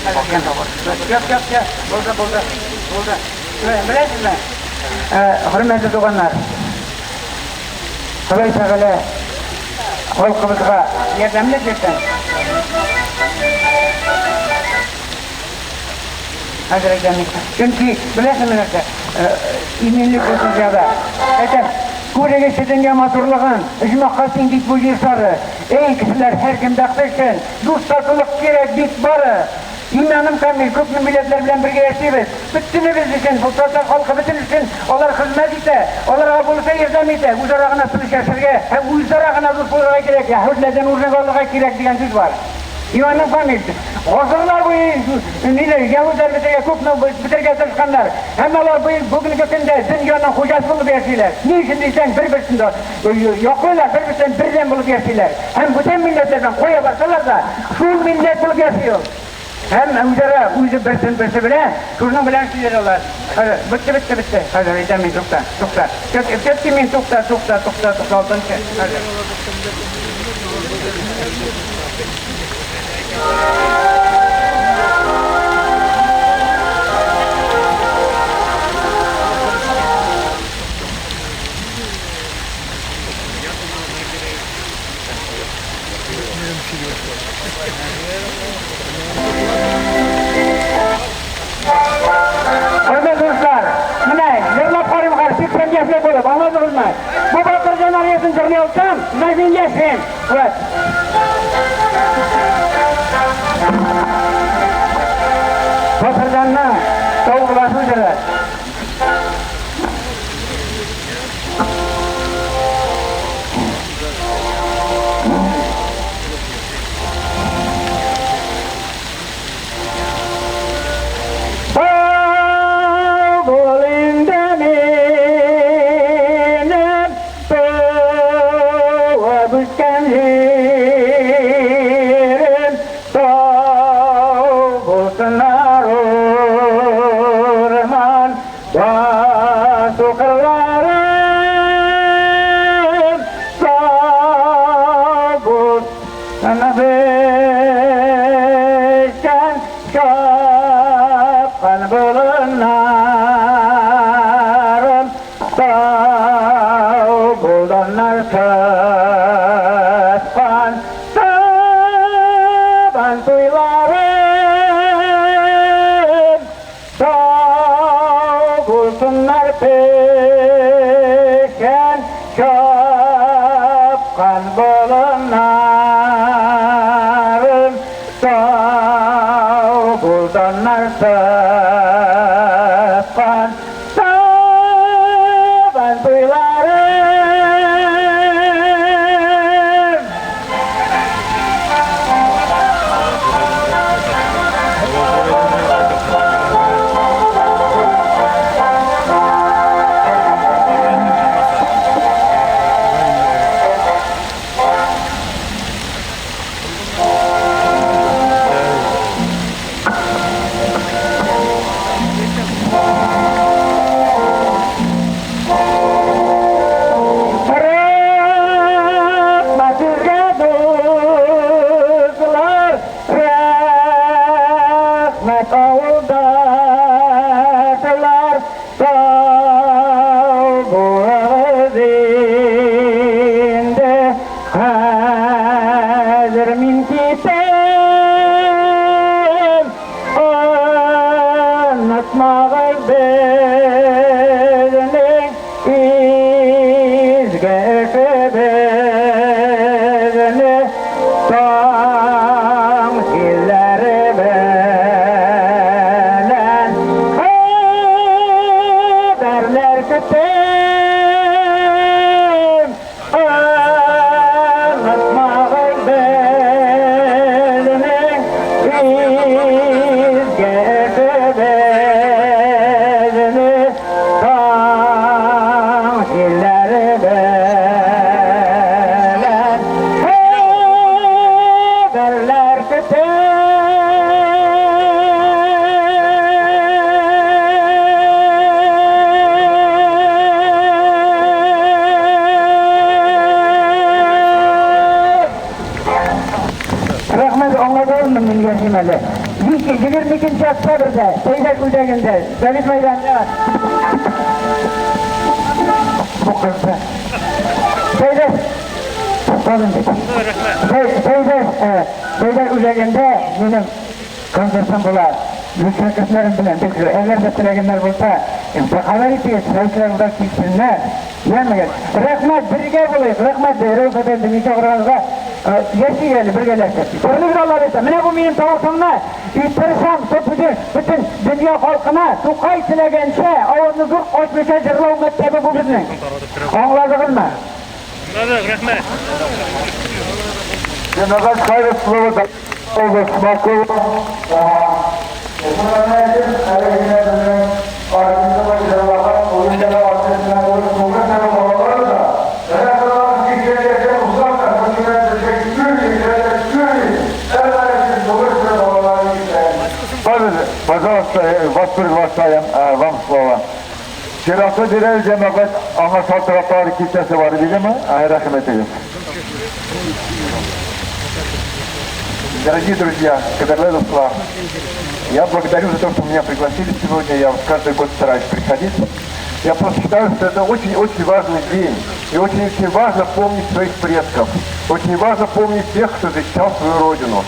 Юк, юк, юк, булды, булды, булды. Беләсезме, хөрмәтле туганнар, Ходай Тәгалә халкыбызга ярдәмлек бирсен. Хәзер әйтәм мин. Чөнки беләсеңме нәрсә? Иминлек булсын дөньяда. Әйтәм, күрегезче дөнья матурлыгын, оҗмахка тиң бит бу җир шары. Эй, кешеләр, һәркем бәхте өчен дус татулык кирәк бит бары. Иманым камил, күпме милләтләр белән бергә яшибез. Бөтенебез өчен, бу татар халкы бөтен өчен алар хезмәт итә, аларга булыша, ярдәм итә. Үзара гына тыныч яшәргә һәм үзара гына дус булырга кирәк, яһүдләрдән үрнәк алырга кирәк дигән сүз бар. Иманым камил, гасырлар буе ниләр, яһүдләр бетергә, күпме бетергә тырышканнар. Һәм алар бүгенге көндә дөньяның хуҗасы булып яшиләр. Ни өчен дисәң, бер-берсен яклыйлар, бер-берсен бердәм булып яшиләр. Һәм бүтән милләтләрдән кая барсалар да, шул милләт булып яши ул. Һәм үзара үзе берсен берсе белә, шуның белән эшлиләр алар. Хәзер, бетте, бетте, бетте. Хәзер әйтәм мин, тукта, тукта. Все-таки мин тукта, тукта, тукта, тукта, алтынчы. Хәзер. Хөрмәтле дуслар, менә җырлап карыйм хәзер, 80 яшьлек булып, аңладыгызмы? Бу Батырҗан ариясен җырлый алсам, менә мин яшим. Вот. Батырҗанның саубуллашу җыры. Басу-кырларым сау булсын, печән чапкан болыннарым сау булдыннар, тоткан сабан туйларым сау булсыннар, печән чапкан болыннарым сау булсыннар, тоткан сабан туйларым. Яшим әле. 22 октябрьдә Сәйдәш үзәгендә, Совет мәйданында бу кызны. Сәйдәш туктадым бит. Сәйдәш, Сәйдәш үзәгендә минем концертым була. Үз шәкертләрем белән бик зур. Әгәр дә теләгәннәр булса, хәбәр итегез, шәкертләр монда килсеннәр. Яме, рәхмәт, бергә булыйк, рәхмәт, Рәүф әфәнде, мин чакырганга. Яшик әле бергәләшеп. Төрле Алла бирсә. Менә бу минем тавышымны и тырышам, чтоб бөтен, бөтен дөнья халкына Тукай теләгәнчә, авызны зур ачмыйча җырлау мәктәбе бу безнең. Аңладыгызмы? Аңладык, рәхмәт. Җәмәгать хәзер слово Olga Smakova. Пожалуйста, вас приглашаем, вам слово. Чиратлы бирәбез, җәмәгать, аңа шалтыратлар китәсе бар идеме? Рәхмәт итегез. Дорогие друзья, кадерле дуслар, я благодарю за то, что меня пригласили сегодня. Я каждый год стараюсь приходить. Я просто считаю, что это очень-очень важный день. И очень-очень важно помнить своих предков. Очень важно помнить тех, кто защищал свою родину.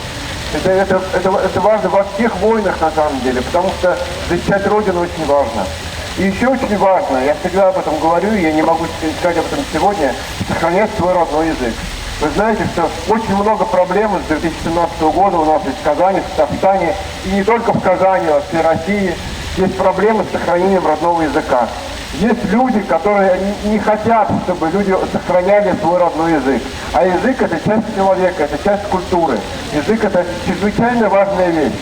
Это важно во всех войнах на самом деле, потому что защищать родину очень важно. И еще очень важно, я всегда об этом говорю, и я не могу сказать об этом сегодня, сохранять свой родной язык. Вы знаете, что очень много проблем с 2017 года у нас есть в Казани, в Татарстане, и не только в Казани, а всей России есть проблемы с сохранением родного языка. Есть люди, которые не хотят, чтобы люди сохраняли свой родной язык. А язык – это часть человека, это часть культуры. Язык – это чрезвычайно важная вещь.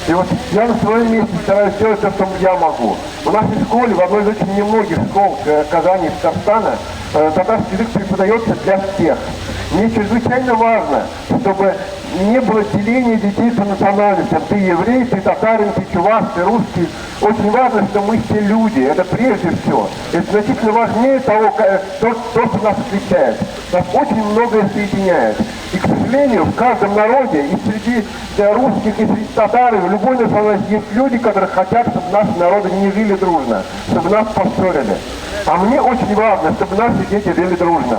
И вот я на своем месте стараюсь делать то, что я могу. В нашей школе, в одной из очень немногих школ Казани и Татарстана, татарский язык преподается для всех. Мне чрезвычайно важно, чтобы не было деления детей по национальностям. Ты еврей, ты татарин, ты чуваш, ты русский. Очень важно, что мы все люди. Это прежде всего. Это значительно важнее того, то, что нас отличает. Нас очень многое соединяет. И, к сожалению, в каждом народе, и среди русских, и среди татар, и в любой национальности есть люди, которые хотят, чтобы наши народы не жили дружно, чтобы нас поссорили. А мне очень важно, чтобы наши дети жили дружно.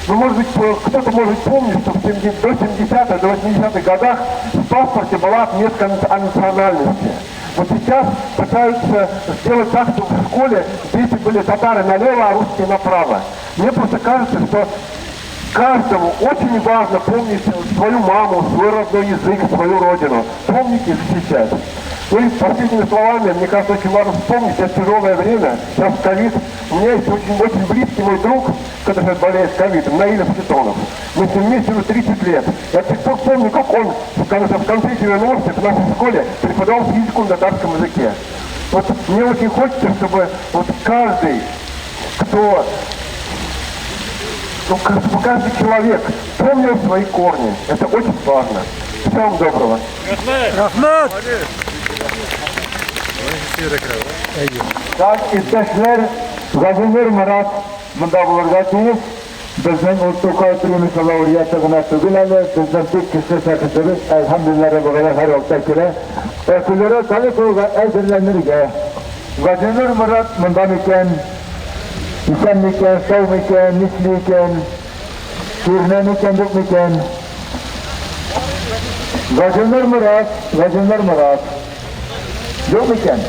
Ну, может быть, кто-то может помнить, что до 70-х, до 80-х годах в паспорте была отметка о национальности. Вот сейчас пытаются сделать так, чтобы в школе дети были татары налево, а русские направо. Мне просто кажется, что каждому очень важно помнить свою маму, свой родной язык, свою родину. Помнить и защищать. Ну и последними словами, мне кажется, очень важно вспомнить, сейчас тяжелое время, сейчас ковид. У меня есть очень-очень близкий мой друг, который сейчас болеет ковидом, Наиль Светонов. Мы с ним вместе уже 30 лет. Я до сих пор помню, как он в конце 90-х в нашей школе преподавал физику на татарском языке. Вот мне очень хочется, чтобы вот каждый, кто... Ну, чтобы каждый человек помнил свои корни. Это очень важно. Всего вам доброго. Рәхмәт! Так, иптәшләр, Газинур Морат монда булырга тиеш. Безнең ул Тукай премиясе лауреаты гына түгел әле, безнең бик көчле шәхесебез, әлхәмдүлилләһ, Раббыга һәр вакытта килә. Флюра Талиповага әзерләнергә. Газинур Морат монда микән? Исән микән, сау микән, нишли икән? Күренә микән, юк микән? Газинур Морат, Газинур Морат. Юк микән?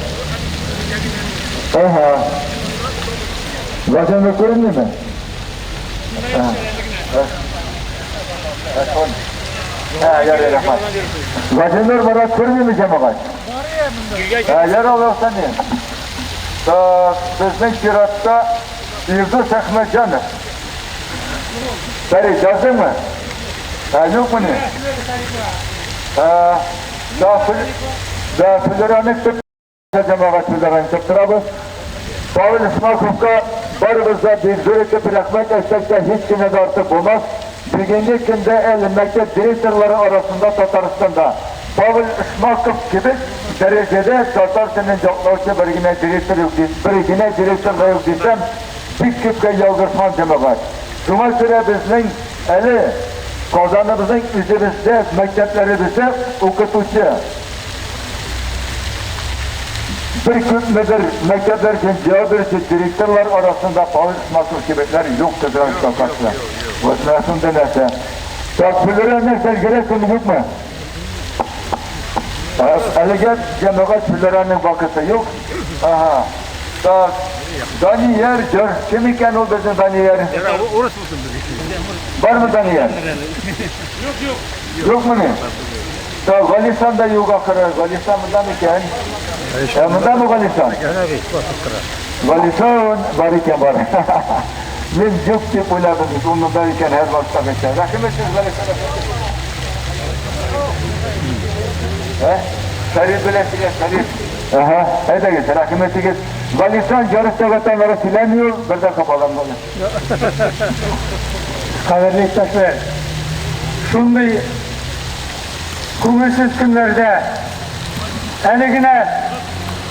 Ага. Газинур күренмиме? Ярый, рәхмәт. Газинур Морат күренмиме, җәмәгать? Ярый, Аллаһ Безнең чиратта Илдус Әхмәтҗанов. Фәрит, яздыңмы? Юкмыни? Да, Флюраны көтеп җәмәгать, Флюраны көтеп торабыз. Павел Исмаковка барыбыз да бик зур итеп рәхмәт әйтсәк тә һич кенә дә артык булмас. Бүгенге көндә әле мәктәп директорлары арасында Татарстанда Павел Шмаков кебек дәрәҗәдә татар телен яклаучы бер генә директор юк, бер генә директор да юк дисәм, бик күпкә ялгышмам, җәмәгать. Шуңа күрә безнең әле Казаныбызның үзебездә, мәктәпләребездә укытучы бер күпмедер мәктәпләр өчен җавап бирүче директорлар арасында Павел Шмаков кебекләр юк кызганычка каршы. Вот менә шундый нәрсә. Так, Флюра нәрсә өлгерәсеңме, юкмы? Әлегә җәмәгать Флюраның вакыты юк. Ага. Так, Данияр җыр. Кем икән ул безнең Данияр? Урыс булсын безнең. Бармы Данияр? Юк, юк. Юкмыни? Так, Галисан да юк ахыры. Галисан монда микән? Ә, мондамы Галисан? Галисан бар икән, бар. Мин юк дип уйладым бит, ул монда икән һәрвакыттагыча. Рәхим итегез, Галисан әфәнде. Ә? Шәриф белән сөйләш, Шәриф. Ага, әйдәгез, рәхим итегез. Галисан ярыш сәгатьтән сөйләми ул, бер дә капаланмады. Кадерле иптәшләр, шундый күңелсез көннәрдә әле генә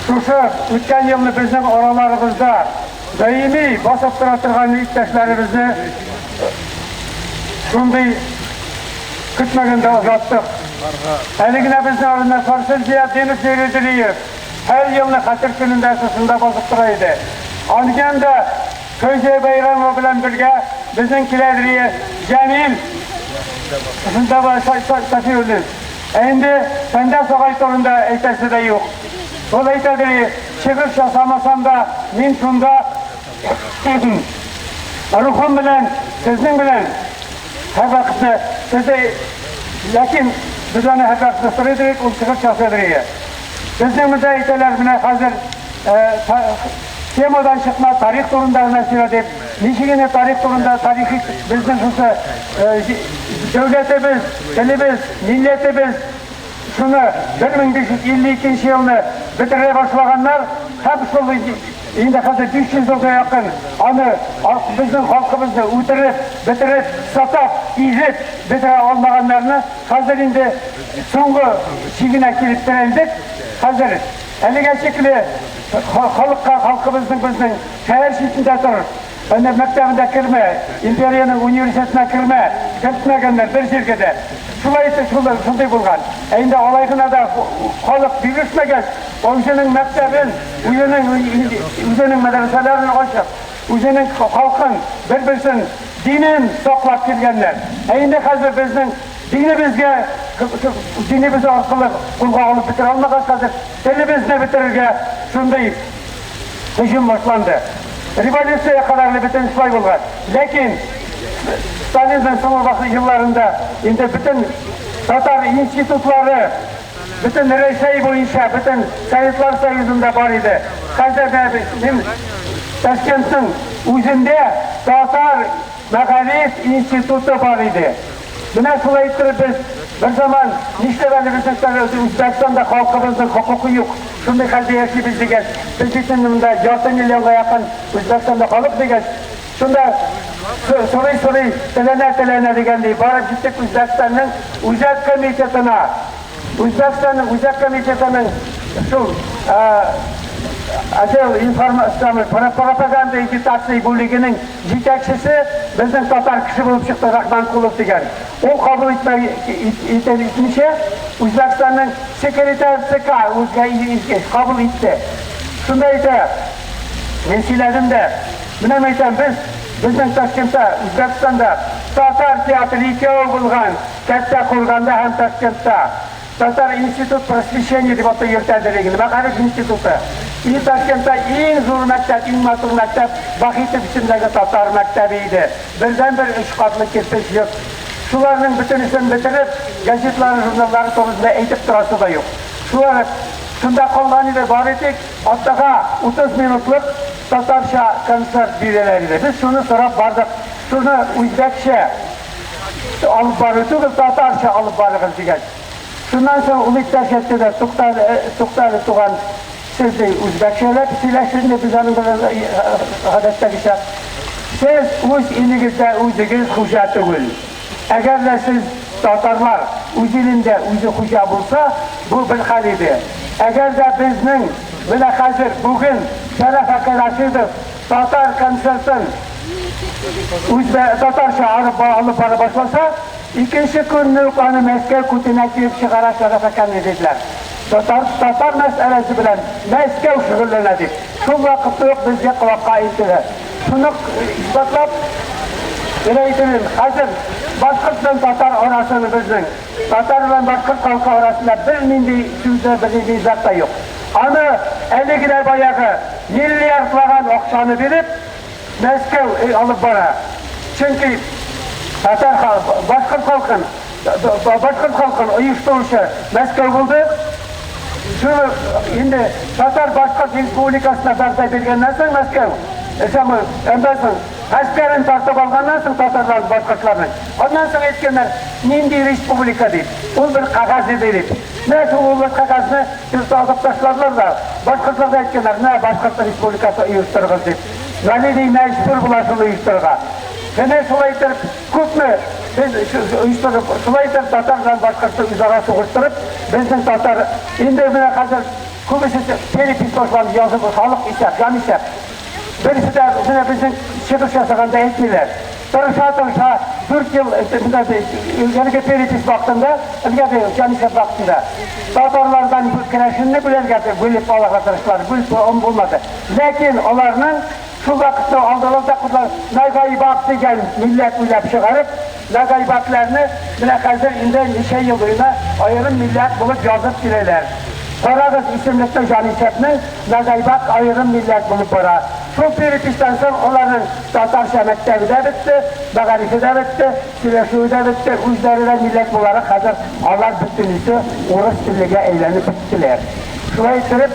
шушы үткән елны безнең араларыбызда даими басып тора торган иптәшләребезне шундый көтмәгәндә озаттык. Әле генә безнең арада Фарсел Зиятдинов Нуретдиниев һәр елны Хәтер көнендә шушында басып тора иде. Аннан да Фәүзия Бәйрәмова белән бергә безнең киләдер Җәмил шушында Сафиуллин. Ә инде Фәндәс агай турында әйтәсе дә юк. Ул әйтәдер, чыгыш ясамасам да, мин шунда рухым белән, сезнең белән һәрвакытны сезне, ләкин без аны һәрвакытны сорый идек, ул чыгыш ясыйдыр. Безнең монда әйтәләр, менә хәзер темадан чыкма, тарих турында гына сөйлә дип. Ничек инде тарих турында, тарихи безнең шушы дәүләтебез, телебез, милләтебез шуны 1552 елны бетерә башлаганнар һәм шул инде хәзер 500 елга якын аны безнең халкыбызны үтереп, бетереп, сатап, изеп бетерә алмаганнарны хәзер инде соңгы чигенә килеп терәлдек. Хәзер әлегә чикле халыкка, халкыбызның безнең шәһәр читендә тор, әнә мәктәбендә кермә, империянең университетына кермә, кертмәгәннәр бер җиргә дә. Шулай итеп шулай шундый булган. Ә инде алай гына да халык бирешмәгәч, үзенең мәктәбен, үзенең үзенең мәдрәсәләрен ачып, үзенең халкын, бер-берсен динен саклап килгәннәр. Ә инде хәзер безнең динебезгә динебез аркылы кулга алып бетерә алмагач, хәзер телебезне бетерергә шундый һөҗүм башланды. Революция кадәрле бөтен шулай булган. Ләкин Сталинның соңгы елларында инде бөтен татар институтлары бөтен Рәсәй буенча, бөтен Советлар Союзында бар иде. Хәзер дә мин Ташкентның үзендә татар мәгариф институты бар иде. Менә шулай иттереп без бер заман нишләп әле безнең Үзбәкстанда халкыбызның хокукы юк, шундый хәлдә яшибез дигәч, без бит инде монда ярты миллионга якын Үзбәкстанда халык дигәч, шунда сорый-сорый, теләнә-теләнә дигәндәй, барып җиттек Үзбәкстанның Үзәк комитетына. Үзбәкстанның Үзәк комитетының шул отдел информация пропаганда агитации бүлегенең җитәкчесе безнең татар кеше булып чыкты Рахманкулов дигән. Ул кабул итмичә Үзбәкстанның секретарь ЦК үзгә кабул итте. Шунда әйтә, мин сөйләдем дә, менә әйтәм, без безнең Ташкентта, Үзбәкстанда татар театры икәү булган, Кәттә Курганда һәм Ташкентта. Татар институт просвещения дип атый йөртәдер инде, мәгариф институты. И Ташкентта иң зур мәктәп, иң матур мәктәп Вахитов исемендәге татар мәктәбе иде. Бердән-бер өч катлы кирпеч йорт. Шуларның бөтенесен бетереп, газетлары, журналлары турында әйтеп торасы да юк. Шулар шунда калган иде, бары тик атнага 30 минутлык татарча концерт бирәләр иде. Без шуны сорап бардык. Шуны үзбәкчә алып бару түгел, татарча алып барыгыз дигән. Шуннан соң ул иптәш әйтте дә, туктале, туктале, туган, сез ди үзбәкчәләп сөйләшегез инде, без аның белән гадәттәгечә. Сез үз илегездә үзегез хуҗа түгел. Әгәр дә сез татарлар үз илендә үзе хуҗа булса, бу бер хәл иде. Әгәр дә безнең менә хәзер бүген Шәрәф әкә Рашидов татар концертын үзбә татарча алып, алып бара башласа, Икенче көнне үк аны Мәскәү күтенә килеп чыгара Шәрәф әкәне диделәр. Татар, татар мәсьәләсе белән Мәскәү шөгыльләнә дип. Шул вакытта ук безгә колакка илтелә. Шуны исбатлап, менә әйтәм, хәзер башкорт белән татар арасында безнең, татар белән башкорт халкы арасында бернинди сүз дә, бернинди низаг та юк. Аны әле генә баягы миллиардлаган акчаны биреп, Мәскәү алып бара. Чөнки татар халкы, башкорт халкын оештыручы Мәскәү булды. Шуны инде Татар Башкорт Республикасына вәгъдә биргәннән соң Мәскәү, аннан соң гаскәрен тартып алганнан соң татарлар, башкортларның. Аннан соң әйткәннәр, нинди республика дип. Ул бер кәгазь иде дип. Менә шул ул бер кәгазьне алып ташладылар да, башкортларга әйткәннәр, менә Башкорт Республикасы оештырыгыз дип. Гали ди мәҗбүр була шуны оештырырга. Менә шулай итеп күпме без оештырып, шулай итеп татар белән башкортны үзара сугыштырып, безнең татар инде менә хәзер күбесе перепись башланды, язып халык исәп, җанисәп. Берсе дә менә безнең чыгыш ясаганда әйтмиләр. Тырыша-тырыша 4 ел элгәреге перепись вакытында, элгәре җанисәп вакытында татарлардан керәшенне бүләргә бүлеп алырга тырыштылар, бүлеп булмады. Ләкин аларның шул вакытта алдылар да куйдылар Нагайбак дигән милләт уйлап чыгарып, Нагайбакларны менә хәзер инде ничә ел буена аерым милләт булып язып киләләр. Карагыз исемлектә җанисәпнең Нагайбак аерым милләт булып бара. Шул переписьтән соң аларның татарча мәктәбе дә бетте, мәгарифе дә бетте, сөйләшүе дә бетте, үзләре дә милләт буларак хәзер алар бөтенесе урыс теллегә әйләнеп беттеләр. Шулай итеп,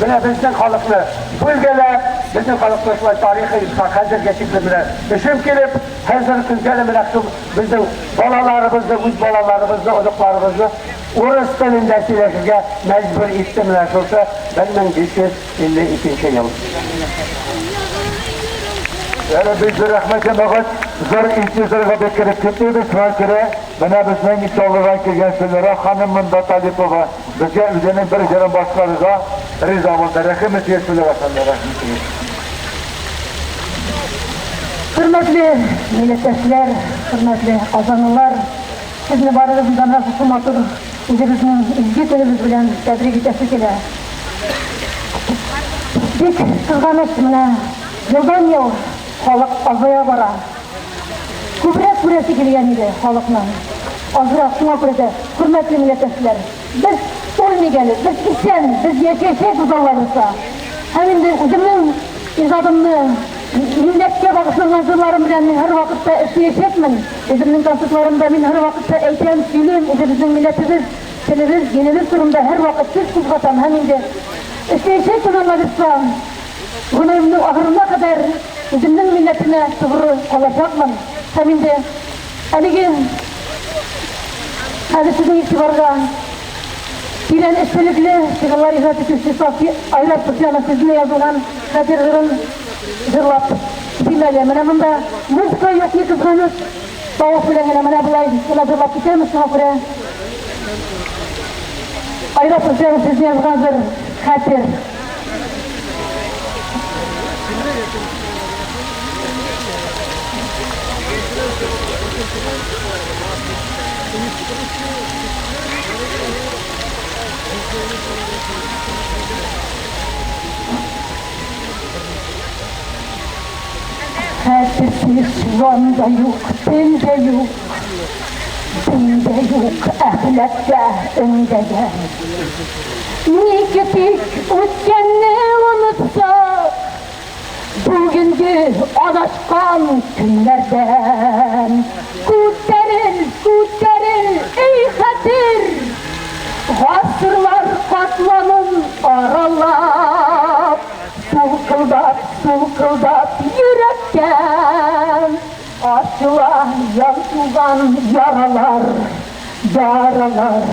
менә безнең халыкны бүлгәләп, безнең халыкны шулай тарихи хәзергә чикле менә һөҗүм килеп, хәзер көнгә дә менә шул безнең балаларыбызны, үз балаларыбызны, оныкларыбызны урыс телендә сөйләшергә мәҗбүр итте менә шушы 1552 ел. Әле бик зур рәхмәт, җәмәгать, зур интизарга бик кереп китмибез, шуңа күрә менә безнең Чаллыдан килгән Сөлера ханым монда Талипова безгә үзенең бер җырын башкарырга риза булды. Рәхим итегез, Сөлера ханым, рәхим итегез. Хөрмәтле милләттәшләр, хөрмәтле казанлылар, сезне барыгызны да менә шушы матур үзебезнең изге көнебез белән тәбрик итәсе килә. Бик кызганыч, менә елдан-ел халык азая бара. Күбрәк күрәсе килгән иде халыкның. Азрак, шуңа күрә дә, хөрмәтле милләттәшләр, без үлмик әле, без исән, без яшәячәкбез Алла боерса. Һәм инде үземнең иҗадымны милләткә багышланган җырларым белән мин һәрвакытта эшләячәкмен. Үземнең концертларымда мин һәрвакытта әйтәм, сөйлим, үзебезнең милләтебез, телебез, динебез турында һәрвакыт сүз кузгатам һәм инде эшләячәкмен Алла боерса. Гомеремнең ахырына кадәр үземнең милләтемә тугры калачакмын. Һәм инде әлеге хәзер сезнең игътибарга тирән эчтәлекле шигырьләр иҗат итүче Сафи Айрат Суфиянов сүзенә язылган Хәтер җырын җырлап китим әле. Менә монда музыка юк, ни кызганыч. Тавыш белән генә менә болай гына җырлап китәбез, шуңа күрә Айрат Суфиянов сүзенә язылган җыр Хәтер. Хәтерсез җан да юк, тел дә юк, дин дә юк, әхлак та өндәгән. Ник тик үткәнне онытсак, бүгенге адашкан көннәрдән. Күтәрел, күтәрел, эй хәтер, гасырлар катламын аралап, сулкылдап, сулкылдап йөрәктән ачыла янтылган яралар, яралар.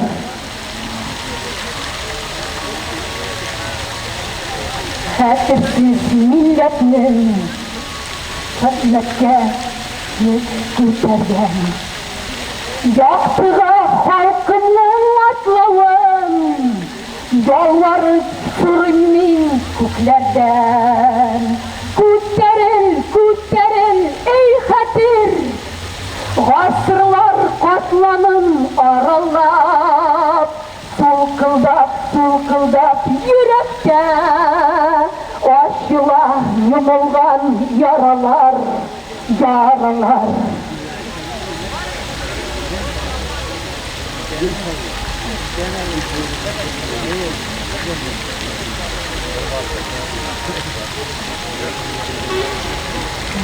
Хәтерсез милләтнең хезмәткә йөз күтәргән. Яктыга халкымның атлавын, ялварып сорыйм мин күкләрдән. Күтәрел, күтәрел, эй хәтер, гасырлар катламын. катламын аралап, сулкылдап, сулкылдап йөрәктә ачыла йомылган яралар, яралар.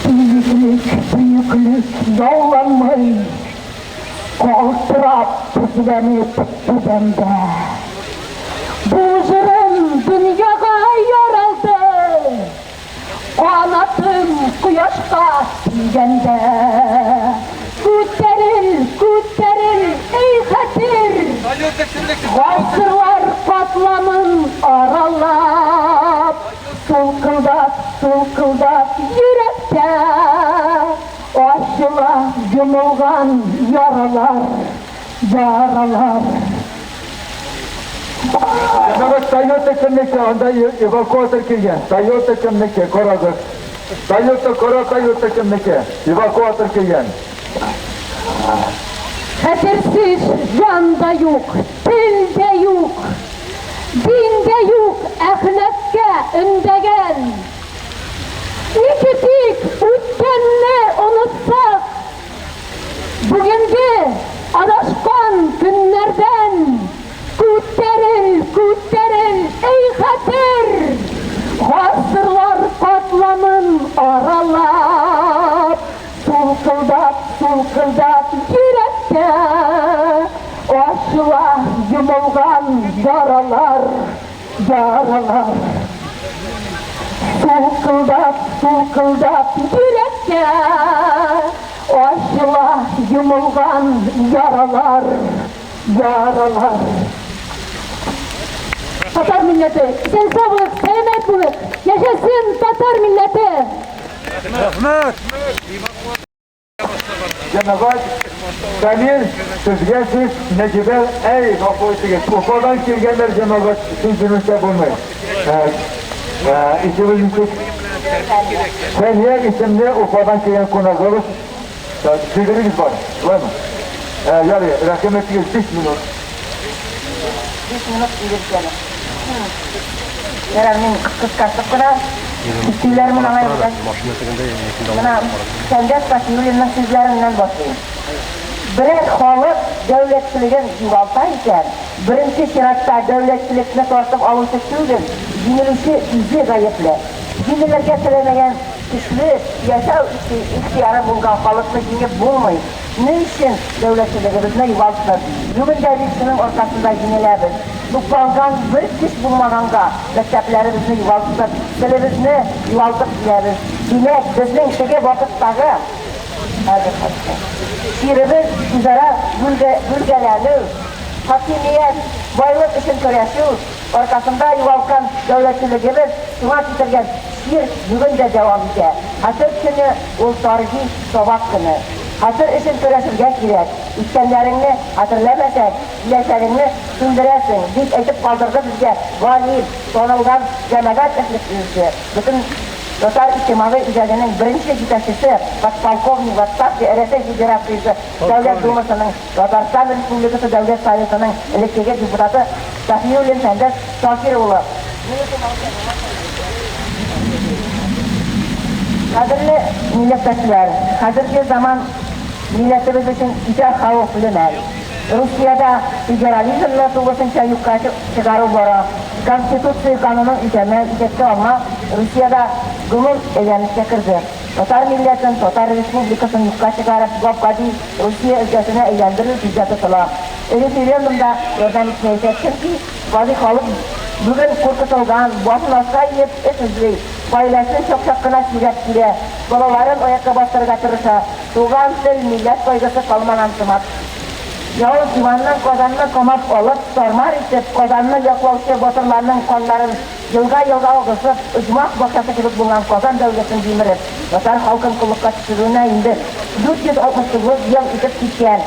Бөеклек, бөеклек яуланмый, калтырап, тезләнеп түбәндә. Бу җырым дөньяга яралды, канатым кояшка тигәндә. Күтәрел, күтәрел, эй хәтер, гасырлар катламын аралап, сулкылдап, сулкылдап йөрәктә ачыла йомылган яралар, яралар. Җәмәгать, Тойота кемнеке? Анда эвакуатор килгән. Тойота кемнеке? Карагыз. Тойота, кара Тойота кемнеке? Эвакуатор килгән. Хәтерсез җан да юк, тел дә юк, дин дә юк, әхлакка өндәгән. Ничек тик үткәнне онытсак, бүгенге адашкан көннәрдән күтәрел, күтәрел, эй хәтер, гасырлар катламын аралап, сулкылдап, сулкылдап йөрәктә ачыла йомылган яралар, яралар. Сулкылдап, сулкылдап йөрәккә ачыла йомылган яралар, яралар. Татар милләте, исән сау булыйк, сәламәт булыйк. Яшәсен татар милләте! Рәхмәт! Җәмәгать, Дамир, сезгә сүз, Нәҗибә, әй, гафу итегез, Уфадан килгәннәр җәмәгать, сүз бирмичә булмый. Исемегез ничек? Фәния исемле Уфадан килгән кунагыбыз. Фикерегез бар, шулаймы? Ярый, рәхим итегез, 5 минут. 5 минут инде. Ярар, мин кыскартып кына сөйләрмен алай булгач. Менә Сәнгать Сафиуллинның сүзләреннән башлыйм. Берәр халык дәүләтчелеген югалта икән, беренче чиратта дәүләтчелекне тартып алучы түгел, җиңелүче үзе гаепле. Җиңелергә теләмәгән көчле, яшәү ихтыяры булган халыкны җиңеп булмый. Ни өчен дәүләтчелегебезне югалттык? Бүген дә бит шуның аркасында җиңеләбез. Тупланган бер көч булмаганга мәктәпләребезне югалттык, телебезне югалтып киләбез. Димәк, безнең теге вакыттагы, хәзер хәтта, чиребез үзара бүлгәләнү, хакимият, байлык өчен көрәшү аркасында югалткан дәүләтчелегебез шуңа китергән чир бүген дә дәвам итә. Хәтер көне ул тарихи сабак көне. Хәтер өчен көрәшергә кирәк. Үткәннәреңне хәтерләмәсәң, киләчәгеңне сүндерәсең, дип әйтеп калдырды безгә галим, танылган җәмәгать эшлеклесе, бөтен татар иҗтимагый үзәгенең беренче җитәкчесе, подполковник в отставке Рәсәй Федерациясе Дәүләт Думасының Татарстан Республикасы Дәүләт Советының элеккеге депутаты Сафиуллин Фәндәс Шакир улы. Кадерле милләттәшләр, хәзерге заман милләтебез өчен үтә хәвефле мәл. Русиядә федерализмны тулысынча юкка чыгару бара. Конституция канунын үтәмәү, исәпкә алмау Русиядә гомум әйләнешкә керде. Татар милләтен, Татар республикасын юкка чыгарып, гап-гади Русия өлкәсенә әйләндерү күздә тотыла. Референдум да ярдәм итмәячәк, чөнки гади халык бүген куркытылган, башын аска иеп эш эзли, гаиләсен чак-чак кына сөйрәп килә, балаларын аякка бастырырга тырыша, туган тел, милләт кайгысы калмаган сымак. Явыз Иванның Казанны камап алып, тар-мар итеп, Казанны яклаучы батырларның каннарын Елга-елга агызып, оҗмах бакчасы кебек булган Казан дәүләтен җимереп, татар халкын коллыкка төшерүенә инде 469 ел үтеп киткән.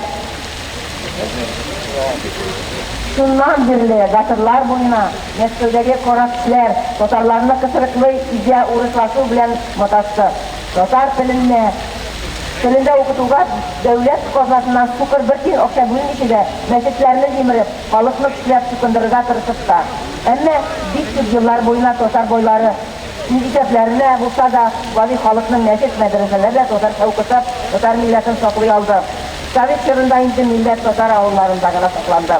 Шуннан бирле гасырлар буена Мәскәүдәге кара көчләр татарларны кысрыклый, изә, урыслашу белән маташты. Татар теленне. Телендә укытуга дәүләт казнасыннан сукыр бер тиен акча бүлмичә дә, мәчетләрне җимереп, халыкны көчләп чукындырырга тырышып та. Әмма бик күп еллар буена татар байлары үз исәпләренә булса да, гади халыкның мәчет, мәдрәсәләрдә татарча укытып, татар милләтен саклый алды. Совет чорында инде милләт татар авылларында гына сакланды.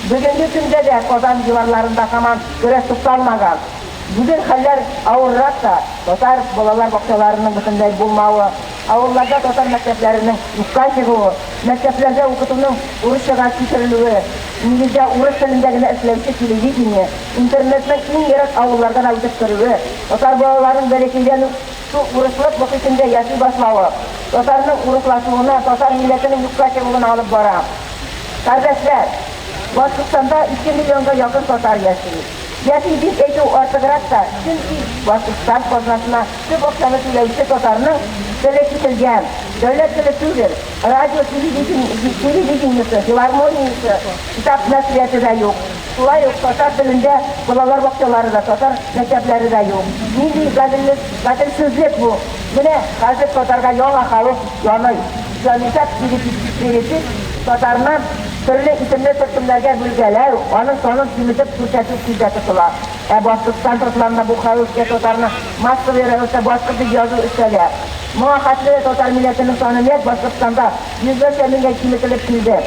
Бүгенге көндә дә Казан диварларында һаман көрәш тукталмаган. Бүген хәлләр авыррак та, татар балалар бакчаларының бөтенләй булмавы, авылларда татар мәктәпләренең юкка чыгуы, мәктәпләрдә укытуның урысчага күчерелүе, нигездә урыс телендә генә эшләүче телевидение, интернетның иң ерак авылларга да үтеп керүе, татар балаларының бәләкәйдән үк шул урыслык мохитендә яши башлавы, татарның урыслашуына, татар милләтенең юкка чыгуына алып бара. Кардәшләр! Башкортстанда ике миллионга якын татар яши. Яши дип әйтү артыграк та, чөнки Башкортстан казнасына төп акчаны түләүче татарның теле киселгән, дәүләт теле түгел, радио, телевидениесе, филармониясе, китап нәшрияты да юк. Шулай ук татар телендә балалар бакчалары да, татар мәктәпләре дә юк. Нинди гаделлек, гаделсезлек бу? Менә хәзер татарга яңа хәвеф яный. Җанисәп перепись татарны төрле исемле төркемнәргә бүлгәләү, аның санын киметеп күрсәтү күздә тотыла. Ә Башкортстан татларында бу хәвефкә татарны массовый рәвештә башкорт дип язу өстәлә. Моңа хәтле дә татар милләтенең саны нәкъ Башкортстанда йөзләрчә меңгә киметелеп килде.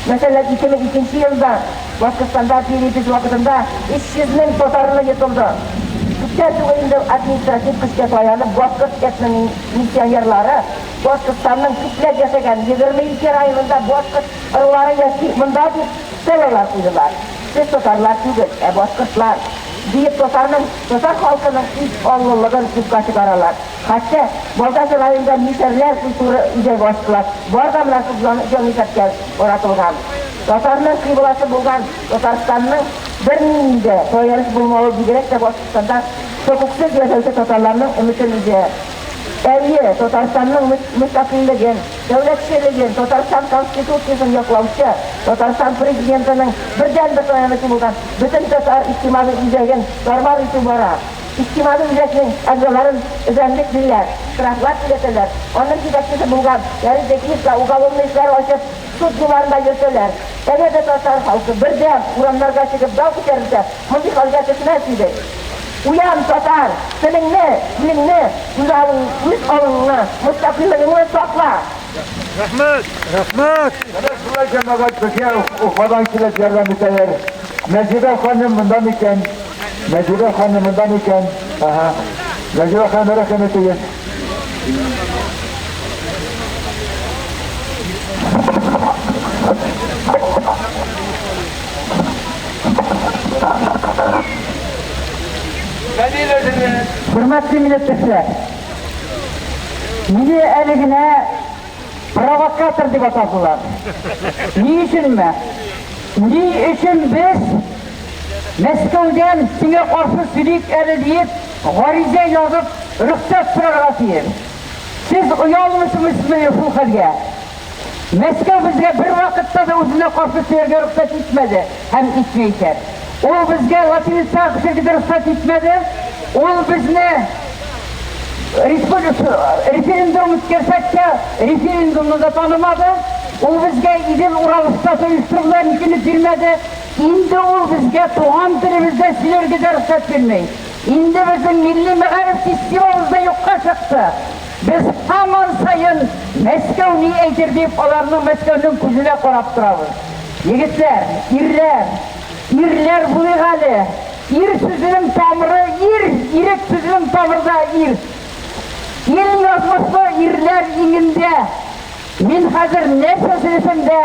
Мәсәлән, 2002 елда Башкортстанда перепись вакытында 300 мең татарлы йотылды. Күптән түгел инде административ көчкә таянып башкорт этномиссионерлары Башкортстанның күпләп яшәгән 22 районында башкорт ырулары яши, монда дип стелалар куйдылар. Сез татарлар түгел, ә башкортлар, диеп татарның, татар халкының үз аллылыгын юкка чыгаралар. Хәтта Балтач районында мишәрләр культура үзәге ачтылар, бар да менә шул җанисәпкә каратылган. Татарның кыйбласы булган Татарстанның бернинди дә таяныч булмавы бигрәк тә Башкортстанда хокуксыз яшәүче татарларның өметен өзә. Әйе, Татарстанның мөстәкыйльлеген, дәүләтчелеген, Татарстан Конституциясен яклаучы, Татарстан Президентының бердәнбер таянычы булган Бөтентатар иҗтимагый үзәген тар-мар итү бара. Иҗтимагый үзәкнең әгъзаларын эзәрлеклиләр, штрафлар түләтәләр, аның җитәкчесе булган Фәрит Зәкиевка уголовный эшләр ачып, суд юлларында йөртәләр. Әгәр дә татар халкы бердәм урамнарга чыгып дау күтәрелсә, мондый хәлгә төшмәс идек. Уян, татар! Телеңне, илеңне, үз алың, үз алыңны, мөстәкыйльлегеңне сакла! Рәхмәт! Рәхмәт! Менә шулай җәмәгать безгә Уфадан килеп ярдәм итәләр. Нәҗибә ханым монда микән? Нәҗибә ханым монда микән? Ага. Нәҗибә ханым, рәхим итегез. Хөрмәтле милләттәшләр! Мине әле генә провокатор дип атадылар. Ни өченме? Ни өчен без Мәскәүдән сиңа каршы сөйлик әле диеп, гариза язып, рөхсәт сорарга тиеш? Сез оялмыйсызмы шул хәлгә? Мәскәү безгә бервакытта да үзенә каршы сөяргә рөхсәт итмәде һәм итмәячәк. Ул безгә латиницага күчәргә дә рөхсәт итмәде, ул безне референдум үткәрсәк тә, референдумны да танымады, ул безгә Идел-Урал штаты оештырырга мөмкинлек бирмәде, инде ул безгә туган телебездә сөйләргә дә рөхсәт бирми. Инде безнең милли мәгариф системабыз да юкка чыкты. Без һаман саен Мәскәү ни әйтер дип аларның Мәскәүнең күзенә карап торабыз. Егетләр, ирләр, ирләр булыйк әле. Ир сүзенең тамыры ир, ирек сүзенең тамыры да ир. Ил язмышлы ирләр иңендә. Мин хәзер нәрсә сөйләсәм дә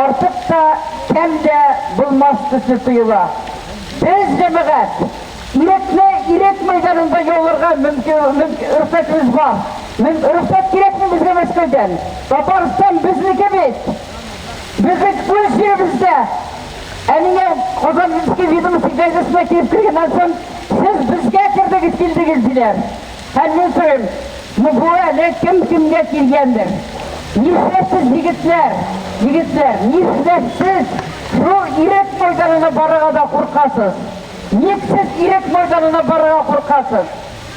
артык та, кәм дә булмас төсле тоела. Без, җәмәгать, Ирекне ирек мәйданында яуларга мөмкин, рөхсәтебез бар. Рөхсәт кирәкми безгә Мәскәүдән. Татарстан безнеке бит. Безнең үз җиребездә. Ә миңа Казанский ведомости газетасына килеп кергәннән соң, сез безгә кердегез, килдегез, диләр. Һәм мин сорыйм, ну бу әле кем кемгә килгәндер? Нишләп сез, егетләр, егетләр, нишләп сез шул ирек мәйданына барырга да куркасыз? Ник сез Ирек мәйданына барырга куркасыз?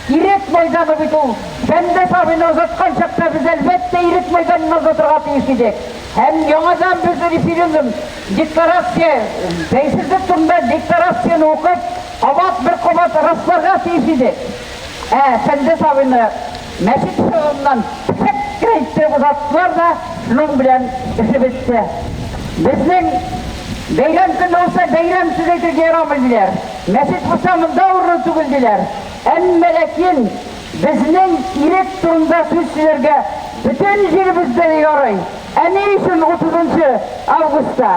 Ирек мәйданы бит ул Фәндәс абыйны озаткан чакта без, әлбәттә, Ирек мәйданына озатырга тиеш идек. Һәм яңадан без референдум, декларация, бәйсезлек турында декларацияне укып, кабат бер кабат расларга тиеш идек. Ә Фәндәс абыйны мәчет ишегалдыннан шәп кенә иттереп озаттылар да, шуның белән эше бетте. Безнең бәйрәм көне булса, бәйрәм сүз әйтергә ярамый, диләр. Мәчет булса, монда урыны түгел, диләр. Әмма ләкин безнең ирек турында сүз сөйләргә бөтен җиребездә дә ярый. Ә ни өчен утызынчы августта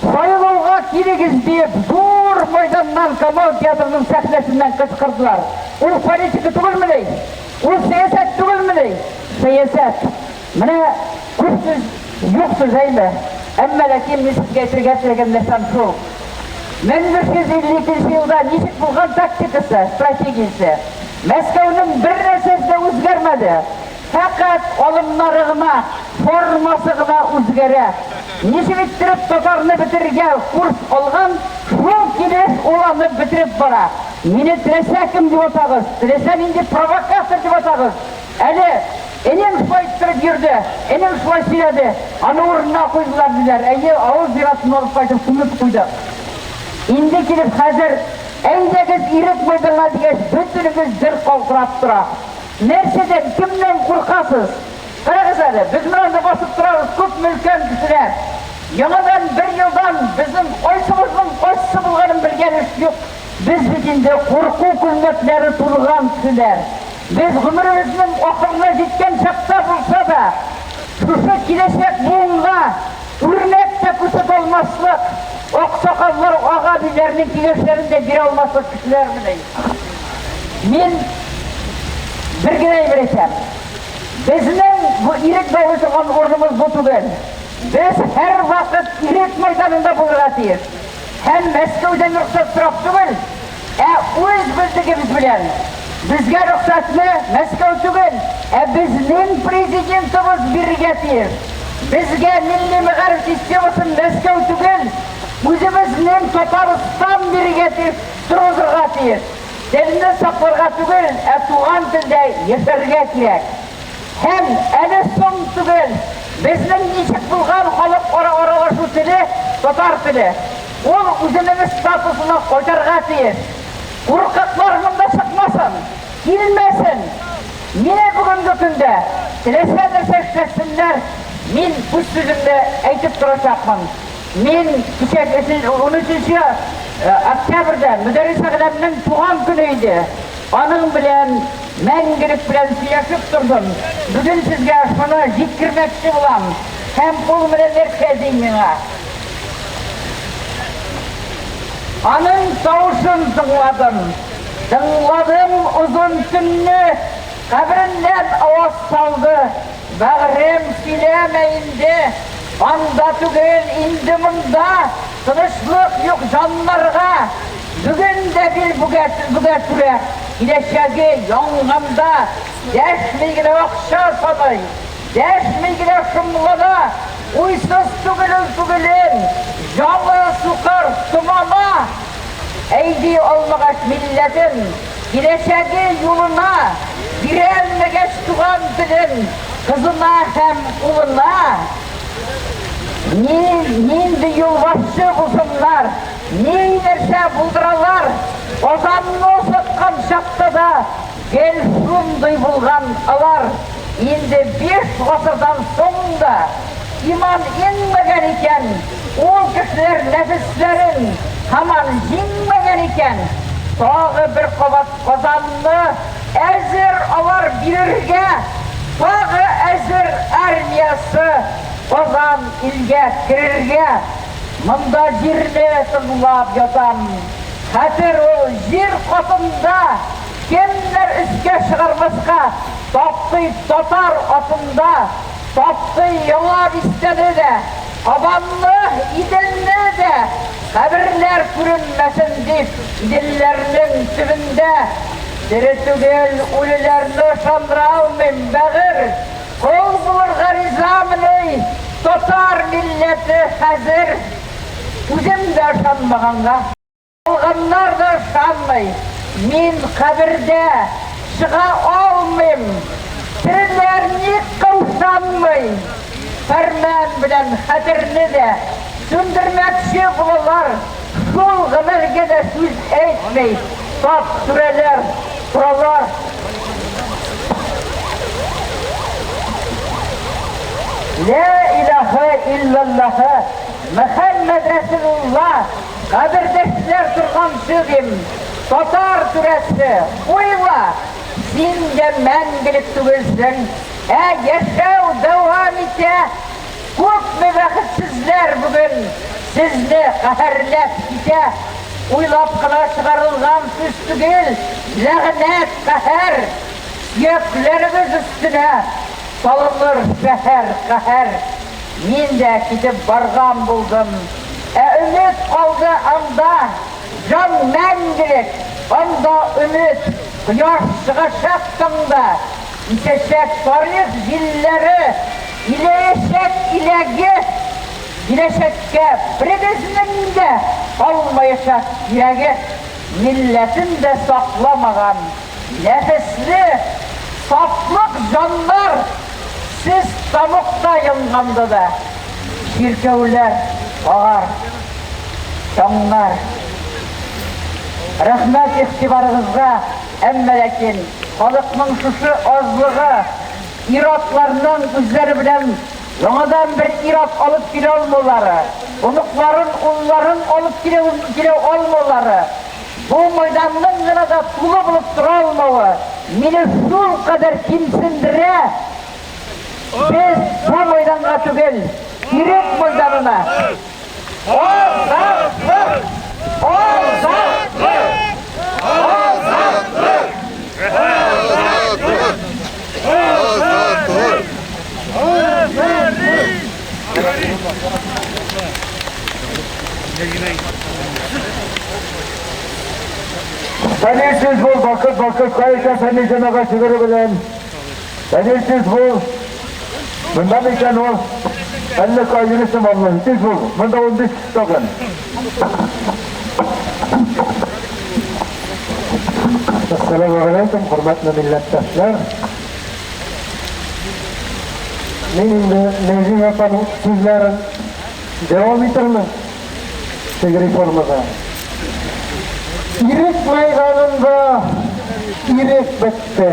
сайлауга килегез диеп зур майданнан Камал театрының сәхнәсеннән кычкырдылар? Ул политика түгелмени? Ул сәясәт түгелмени? Сәясәт. Менә күп сүз, юк сүз, әйме? Әмма ләкин мин сезгә әйтергә теләгән нәрсәм шул. 1552 нче елда ничек булган тактикасы, стратегиясе? Мәскәүнең бер нәрсәсе дә үзгәрмәде. Фәкать алымнары гына, формасы гына үзгәрә. Ничек иттереп татарны бетерергә курс алган, шул килеш ул аны бетереп бара. Мине теләсә кем дип атагыз, теләсә нинди провокатор дип атагыз, Әле энем шулай иттереп йөрде, энем шулай сөйләде, аны урынына куйдылар, диләр. Әйе, авыл зиратына алып кайтып күмеп куйдык. Инде килеп хәзер, әйдәгез Ирек мәйданына дигәч, бөтенебез дер калтырап тора. Нәрсәдән, кемнән куркасыз? Карагыз әле, без менә анда басып торабыз, күпме өлкән кешеләр. Яңадан бер елдан безнең кайсыбызның кайсысы булганын белгән эш юк. Без бит инде курку күлмәкләре тузган кешеләр. Без гомеребезнең ахырына җиткән чакта булса да, шушы киләчәк буынга үрнәк тә күрсәтә алмаслык, аксакаллар, ага-әбиләрнең киңәшләрен дә бирә алмаслык кешеләрмени? Мин бер генә әйбер әйтәм. Безнең бу ирек даулый торган урыныбыз бу түгел. Без һәрвакыт ирек мәйданында булырга тиеш. Һәм Мәскәүдән рөхсәт сорап түгел, ә үз белдегебез белән. Безгә рөхсәтне Мәскәү түгел, ә безнең президентыбыз бирергә тиеш. Безгә милли мәгариф системасын Мәскәү түгел, үзебезнең Татарстан бирергә тиеш, торгызырга тиеш. Телне сакларга түгел, ә туган телдә яшәргә кирәк. Һәм әле соң түгел, безнең ничек булган халыкара аралашу теле, татар теле. Ул үзенең статусына кайтарга тиеш. Куркаклар монда чыкмасын, килмәсен. Мине бүгенге көндә теләсә нәрсә эшләтсеннәр, мин үз сүземне әйтеп торачакмын. Мин кичә унөченче октябрьдә Мөдәррис Әгъләмнең туган көне иде. Аның белән мәңгелек белән сөйләшеп тордым. Бүген сезгә шуны җиткермәкче булам. Һәм ул менә нәрсә ди миңа. Аның тавышын тыңладым. Тыңладым озын төнне, кабереннән аваз салды. Бәгърем, сөйләмә инде, анда түгел, инде монда тынычлык юк җаннарга. Бүген дә бил бүгә, бүгә түрә, киләчәге янганда, дәшми генә акча саный, дәшми генә шомлана, уйсыз түгел ул түгелен, җаны сукыр, томана. Әйди алмагач милләтен, киләчәге юлына, бирәлмәгәч туган телен кызына һәм улына, ни, нинди юлбашчы булсыннар, ни нәрсә булдыралар, Казанны саткан чакта да гел шундый булган алар, инде биш гасырдан соң да иман иңмәгән икән, ул кешеләр нәфесләрен һаман җиңмәгән икән, тагы бер кабат Казанны әзер алар бирергә, тагы әзер армиясе Казан илгә керергә. Монда җирне тыңлап ятам. Хәтер ул җир катында, кемнәр өскә чыгармаска таптый татар атында, таптый Яңа бистәне дә, Кабанны, Иделне дә, каберләр күренмәсен дип, Иделләрнең төбендә. Тере түгел, үлеләрне ышандыра алмыйм, бәгырь, кол булырга ризамыни татар милләте хәзер? Үзем дә ышанмаганга. Калганнар да ышанмый. Мин кабердә чыга алмыйм. Түрәләр ник каушанмый? Фәрман белән хәтерне дә сүндермәкче булалар. Шул гамәлгә дә сүз әйтми саф түрәләр торалар. Лә илаһә иллаллаһы Мөхәммәд Рәсүлулла, кабердәшләр торганчы дим, татар түрәсе, уйла, син дә мәңгелек түгелсең, ә яшәү дәвам итә. Күпме бәхетсезләр бүген сезне каһәрләп китә. Уйлап кына чыгарылган сүз түгел, ләгънәт, каһәр, сөякләребез өстенә салыныр шәһәр, каһәр. Мин дә китеп барган булдым. Ә өмет калды анда, җан мәңгелек, анда өмет, кояш чыгачак таңда, исәчәк тарих җилләре, иләячәк иләге, киләчәккә беребезнең дә калмаячак кирәге, милләтен дә сакламаган нәфесле, сатлык җаннар! Сез тамукта янганда да чиркәүләр агар, таңнар. Рәхмәт игътибарыгызга, әмма ләкин халыкның шушы азлыгы, ир-атларның үзләре белән яңадан бер ир-ат алып килә алмаулары, оныкларын, улларын алып килә алмаулары, бу майданның гына да тулы булып тора алмавы мине шулкадәр кимсендерә. Без бу майданга түгел, Ирек майданына. Азатлык! Азатлык! Азатлык! Азатлык! Азатлык! Азатлык! Фәнил сүз бул, бакыт, бакыт, кайта фәнил җәмәгать шигыре белән. Фәнил сүз бул. Монда микән ул? Әллә кая йөрисең, валлаһи, тиз бул. Монда 15 кеше тагын. Ассаламу алейкум, хөрмәтле милләттәшләр. Мин инде Нәҗип апаның сүзләрен дәвам итермен шигъри формада. Ирек мәйданында ирек бетте.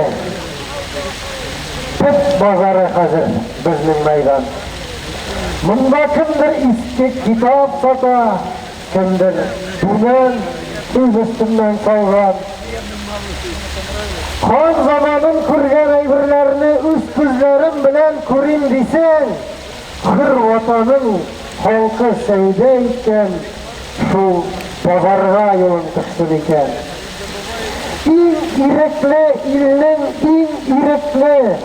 Төп базары хәзер безнең мәйдан. Монда кемдер иске китап сата, кемдер түбән үз өстеннән салган. Хан заманын күргән әйберләрне үз күзләрем белән күрим дисәң, хөр ватаның халкы сәүдә иткән шул базарга юлың төшсен икән. Иң ирекле илнең иң ирекле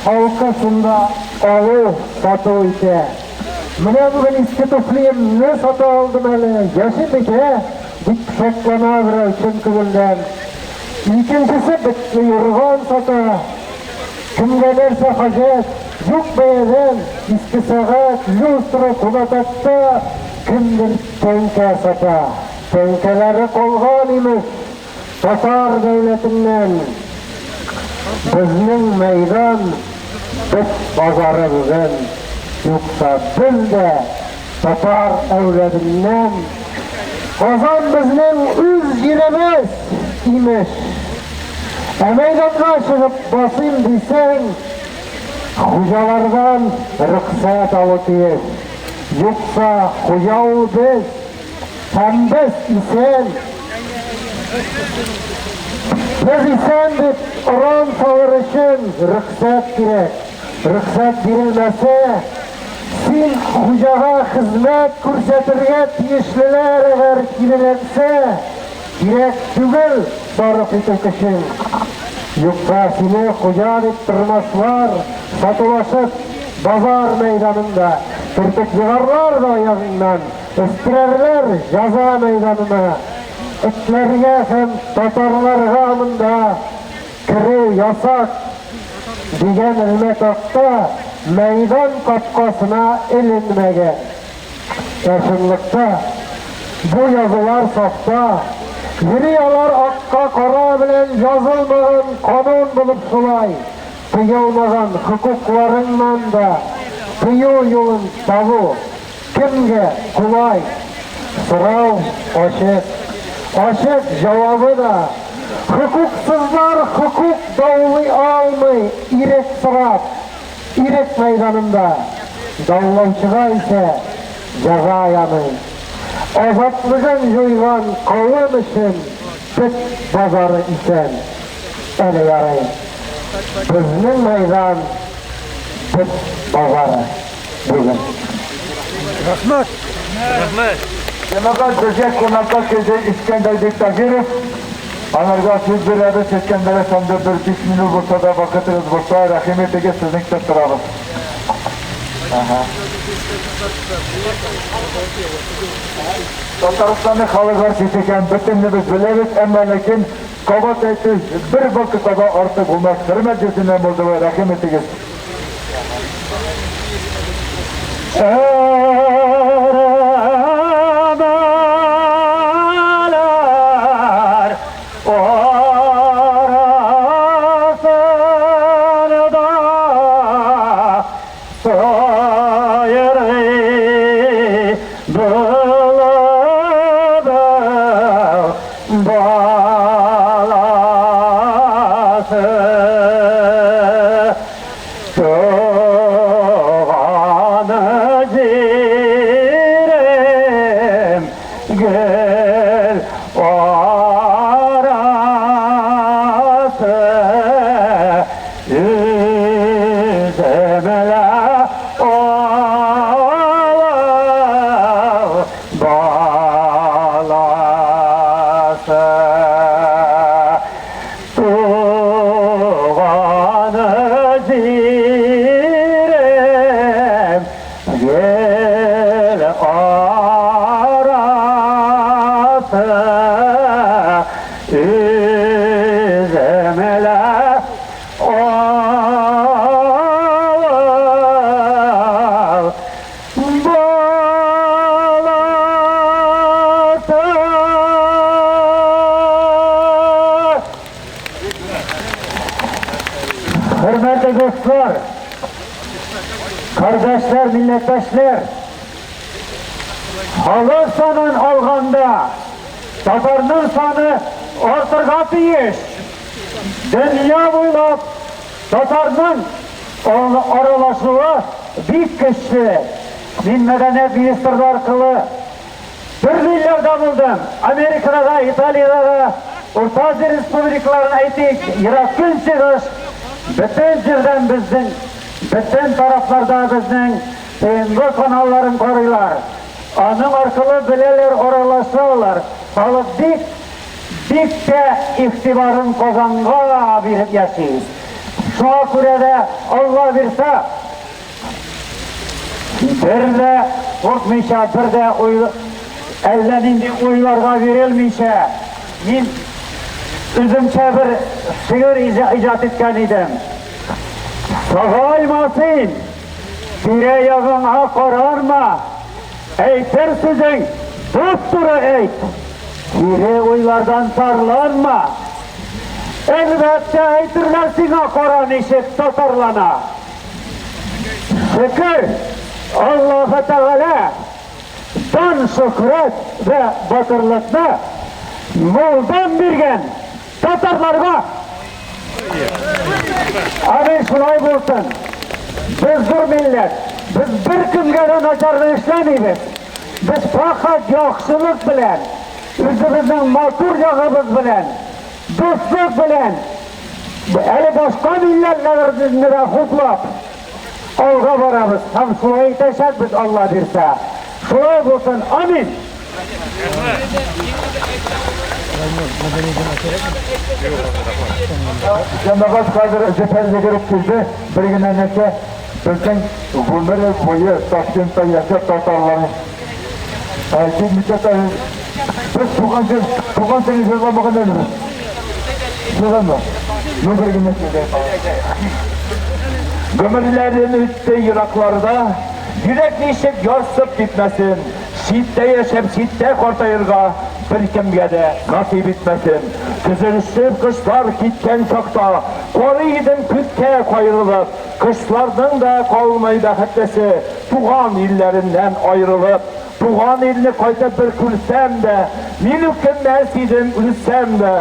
халкы шунда алу, сату итә. Менә бүген иске туфлиемне сата алдым әле, яшим бит, ә? дип шатлана берәү чын күңелдән. Икенчесе бетле юрган сата. Кемгә нәрсә хаҗәт, юк бәядән иске сәгать, люстра, кунатакта кемдер тәңкә сата. Тәңкәләре калган, имеш, татар дәүләтеннән. Безнең мәйдан бет базары бүген, юкса без дә татар әүләденнән. Казан безнең үз җиребез, имеш. Ә мәйданга чыгып басыйм дисәң, хуҗалардан рөхсәт алу тиеш. Юкса хуҗа ул без. Һәм без исән. Без исән дип оран салыр өчен рөхсәт кирәк. Рөхсәт бирелмәсә, син хуҗага хезмәт күрсәтергә тиешлеләр әгәр киреләнсә, кирәк түгел сарыф итү көчең. Юкса сине хуҗа дип тормаслар, сатулашып базар мәйданында төртеп егарлар да аягыңнан. Өстерәрләр җәза мәйданына. Этләргә һәм татарларга монда керү ясак дигән элмә такта мәйдан капкасына эленмәгән. Ә чынлыкта бу язулар сафта йөри, алар акка кара белән язылмаган канун булып шулай. Тыелмаган хокукларыңнан да тыю юлын табу кемгә кулай? Сорау ачык. Ачык җавабы да. Хокуксызлар хокук даулый алмый ирек сорап, ирек мәйданында. Даулаучыга исә җәза яный. Азатлыгын җуйган кавем өчен бет базары исән. Әле ярый. Безнең мәйдан бет базары бүген. Рәхмәт! Рәхмәт! Җәмәгать, безгә кунакка килде Искәндәр Биктагиров. Анарга сүз бирәбез. Искәндәр әфәнде, бер 5 минут булса да вакытыгыз булса, рәхим итегез, сезне көтеп торабыз. Ага. Татарстанның халык артисты икән, бөтенне без беләбез, әмма ләкин кабат әйтү бер вакытта да артык булмас. Хөрмәт йөзеннән булды, рәхим итегез. Әрәмәләр арасында сайрый былбыл баласы. Туган җирем гөл арасы, үземлә авыл баласы. Туган җирем гөл арасы, үземлә авыл баласы. Хөрмәтле дуслар, кардәшләр, милләттәшләр, халык санын алганда татарның саны артырга тиеш. Дөнья буйлап татарның аралашуы бик көчле. Мин мәдәният министрлыгы аркылы төрле илләрдә булдым. Америкада да, Италиядә дә, Урта Азия республикаларын әйтик, Ерак Көнчыгыш, бөтен җирдән безнең, бөтен тарафларда безнең ТНВ каналларын карыйлар. Аның аркылы беләләр, аралашалар. Халык бик, бик тә игътибарын Казанга биреп яши. Шуңа күрә дә Алла бирса, бер дә куркмыйча, бер дә әллә нинди уйларга бирелмичә, мин үземчә бер шигырь иҗат иткән идем. Сагайма син, тирә-ягыңа карарма, әйтер сүзең туп-туры әйт, кире уйлардан зарланма. Әлбәттә, әйтерләр сиңа кара ничек татарлана. Шөкер, Аллаһы Тәгалә дан шөһрәт вә батырлыкны мулдан биргән татарларга. Амин, шулай булсын. Без зур милләт, без беркемгә дә начарлык эшләмибез. Без фәкать яхшылык белән, үзебезнең матур ягыбыз белән, дуслык белән, әле башка милләтләрне дә хуплап, алга барабыз һәм шулай итәчәкбез, Алла бирсә. Шулай булсын. Амин. Җәмәгать хәзер Зөфәр йөгереп килде. Бер генә нәрсә, безнең гомер буе Ташкентта яшәп татарлар. Әйтик, ничә без туган җир, туган телне җырламаган әле без. Шулаймы? Ну, бер генә сүз Гомерләрем үтте еракларда, йөрәк ничек ярсып типмәсен, читтә яшәп, читтә картаерга беркемгә дә насыйп итмәсен. Төзелешеп кышлар киткән чакта, Карый идем күккә каерылып. Кошларның да калмый бәхетлесе, Туган илләреннән аерылып. Туган илне кайтып бер күрсәм дә, Мин үкенмәс идем үлсәм дә.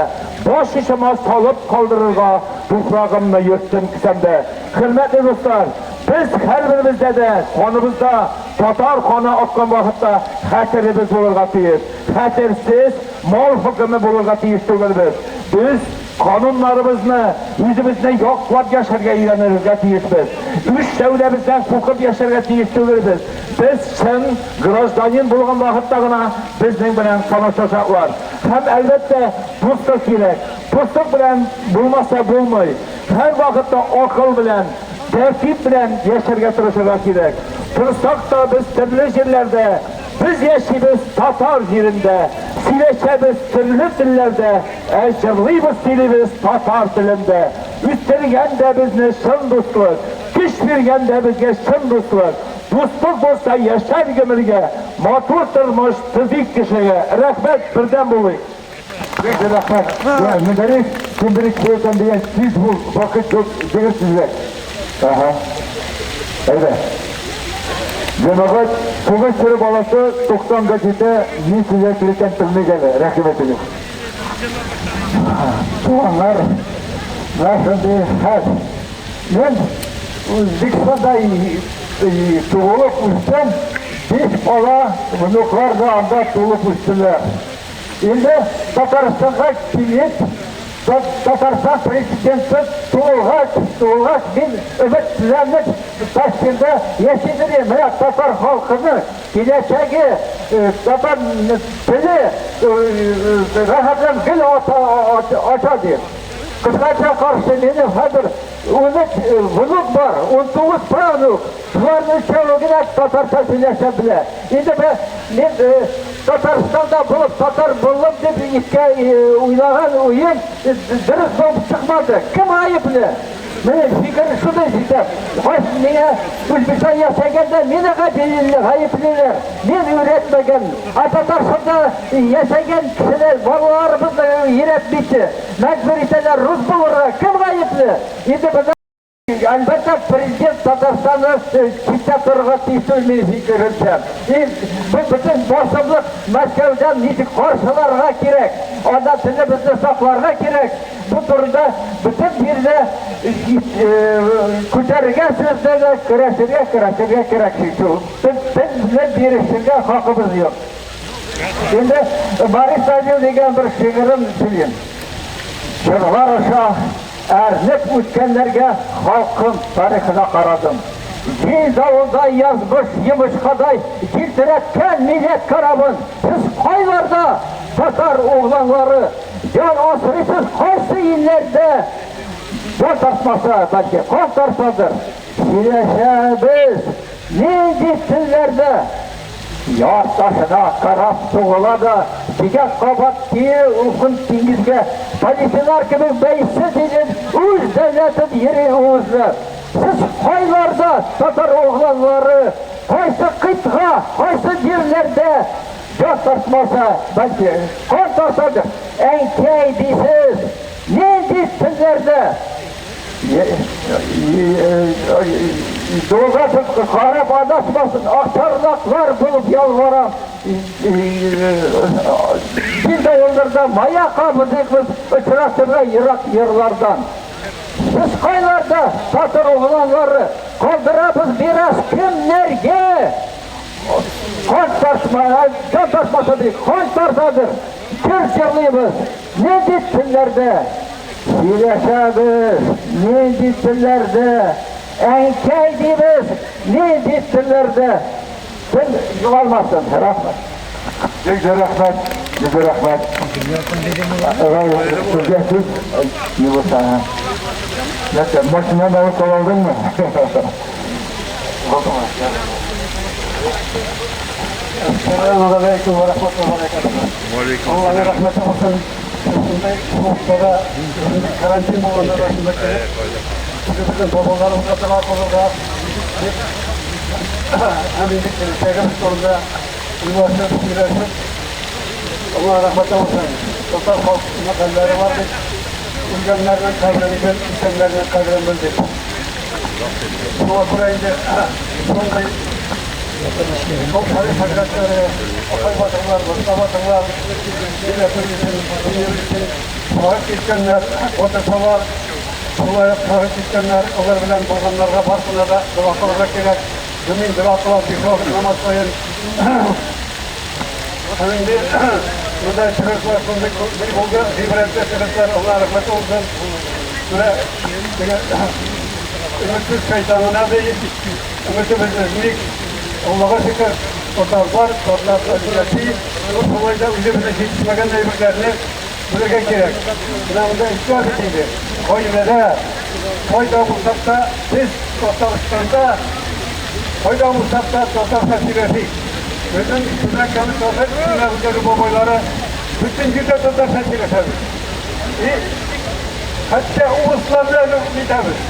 Баш очыма салып калдырырга Туфрагымны йөрттем кесәмдә. Хөрмәтле дуслар, без һәрберебездә дә каныбызда татар каны аккан вакытта хәтеребез булырга тиеш. Хәтерсез мал хөкеме булырга тиеш түгелбез. Без кануннарыбызны, үзебезне яклап яшәргә өйрәнергә тиешбез. Үз сәүдәбездән куркып яшәргә тиеш түгелбез. Без чын гражданин булган вакытта гына безнең белән санашачаклар. Һәм, әлбәттә, дуслык кирәк. Дуслык белән булмаса булмый. Һәрвакытта акыл белән, тәртип белән яшәргә тырышырга кирәк. Торсак та без төрле җирләрдә, без яшибез татар җирендә. Сөйләшәбез төрле телләрдә, ә җырлыйбыз, сөйлибез татар телендә. Үстергән дә безне чын дуслык, көч биргән дә безгә чын дуслык. Дуслык булса яшәр гомергә, матур тормыш төзик кешегә. Рәхмәт, бердәм булыйк! Бик зур рәхмәт. Мөдәррис, син беренче әйтәм дигән тиз бул, вакыт юк, җигер тизрәк. Ага. Әйдә. Җәмәгать, сугыш чоры баласы 90 га җитә, ни сүзгә килгән белмик әле, рәхим итегез. Туганнар, менә шундый хәл. Мин Үзбекстанда туылып үстем, биш бала, внуклар да анда туылып үстеләр. Инде Татарстанга килеп, Татарстан президенты туылгач, туылгач, мин өметләнеп Ташкентта яшим идем. Менә татар халкының киләчәге, татар теле рәхәтләнеп гел ача дип. Кызганычка каршы, минем хәзер 13 внук бар, 19 правнук. Шуларның өчәве генә татарча сөйләшә белә. Инде мин Татарстанда булып, татар булдым дип искә уйлаган уем дөрес булып чыкмады. Кем гаепле? Минем фикер шундый җитә. Кайсы миңа Үзбекстан яшәгәндә мине гаеплиләр. Мин өйрәтмәгән. Ә Татарстанда яшәгән кешеләр балаларыбызны өйрәтмичә, мәҗбүр итәләр рус булырга. Кем гаепле? Инде Әлбәттә, президент Татарстанны читтә торырга тиеш түгел, минем фикеремчә. И бу бөтен басымлык Мәскәүдән ничек каршыларга кирәк, анда телебезне сакларга кирәк. Бу турыда бөтен җирдә күтәрергә сүзне дә, көрәшергә, көрәшергә кирәк шул. Телне бирешергә хакыбыз юк. Инде Борис Савин дигән бер шигырен сөйлим. Чорлар аша Әрнеп үткәннәргә халкым тарихына карадым. Җил-давылдай язмыш йомычкадай җилтерәткән милләт корабын сез кайларда, татар угланлары, җан асрыйсыз кайсы илләрдә? Җан тартмаса, бәлки, кан тартадыр. Сөйләшәбез нинди телләрдә? Яр ташына кораб сугыла да, кигә кабат кире упкын диңгезгә. Полицейлар кебек бәйсез илен үз дәүләтен йөри уызлы. Сез кайларда, татар угланлары, кайсы кыйтга, кайсы җирләрдә? Җан тартмаса, бәлки, кан тартадыр. Әнкәй дисез, нинди телләрдә? Юлга карап адашмасын, акчарлаклар булып ялварам. Җил давылларда мая кабызыйбыз, очрашырга ерак ярлардан. Сез кайларда, татар угланлары, калдырабыз мирас кемнәргә? Кан тартма, җан тартмаса ди, кан тартадыр. Җыр җырлыйбыз, нинди телләрдә? Сөйләшәбез, нинди телләрдә? Әнкәй дибез, нинди телләрдә? Тел югалмасын, рәхмәт. Бик зур рәхмәт, бик зур рәхмәт. Сезгә сүз ни булса. Нәрсә, машинаны алып кала алдыңмы? Әссәламү галәйкүм вә рәхмәтуллаһи вә бәрәкәтүһ. Аллаһның рәхмәте булсын. Шушындай суыкта шушындай карантин булганда да шунда килеп, үзебезнең бабаларыбызга дога кылырга дип һәм инде киләчәгебез турында уйлашып, сөйләшеп, Аллаһ рәхмәте булсын. Татар халык мәкальләре бар бит. Үлгәннәрнең кадерен бел, исәннәрнең кадерен бел дип. Шуңа күрә инде шундый Шул Шәриф хәзрәтләре, Акай батырлар, Морза батырлар, милләтебез өчен, динебез өчен шаһит киткәннәр, батыршалар, шулай ук шаһит киткәннәр, алар белән булганнарга барысына да дога кылырга кирәк. Мин дога кылам биш вакыт намаз саен. Һәм инде монда чыгышлар шундый булды, гыйбрәтле чыгышлар, Алла рәхмәте булсын. Менә теге өметсез шайтанына ди, өметебез өзмик. Аллага шөкер, татар бар, татар яши. Шулай да үзебезнең җитешмәгән әйберләрне белергә кирәк. Менә монда әйтә бит инде, гаиләдә кайда булсак та, без Татарстанда кайда булсак та татарча сөйләшик. Безнең Түбән Кама татар исемнәрендәге бабайлары бөтен җирдә татарча сөйләшәбез. И хәтта урыслар белән үк нитәбез,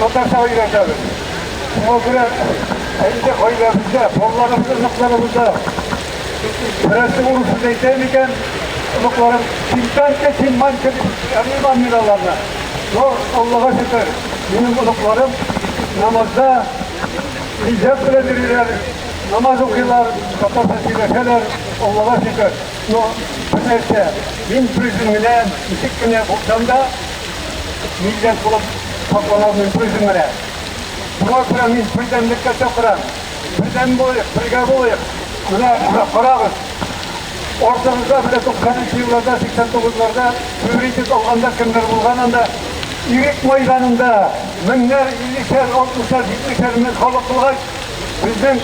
татарча өйрәтәбез. Шуңа күрә инде гаиләбездә, балаларыбыз, оныкларыбызда берәрсе урыс сүз әйтә микән, оныкларым синтанча, синманча дип әрлиман мин аларны. Но Аллага шөкер, минем оныкларым намазда хиҗап белән йөриләр, намаз укыйлар, татарча сөйләшәләр, Аллага шөкер. Но бер нәрсә, мин берүзем генә, ничек кенә булсам да, милләт булып саклана алмыйм берүзем генә. Шуңа күрә мин бердәмлеккә чакырам. Бердәм булыйк, бергә булыйк. Менә карагыз, Артыгызда менә 90 нчы елларда, 89 ларда суверенитет алганда кемнәр булган анда? Ирек майданында меңнәр, иллешәр, алтмышар, җитмешәр мең халык булгач, безнең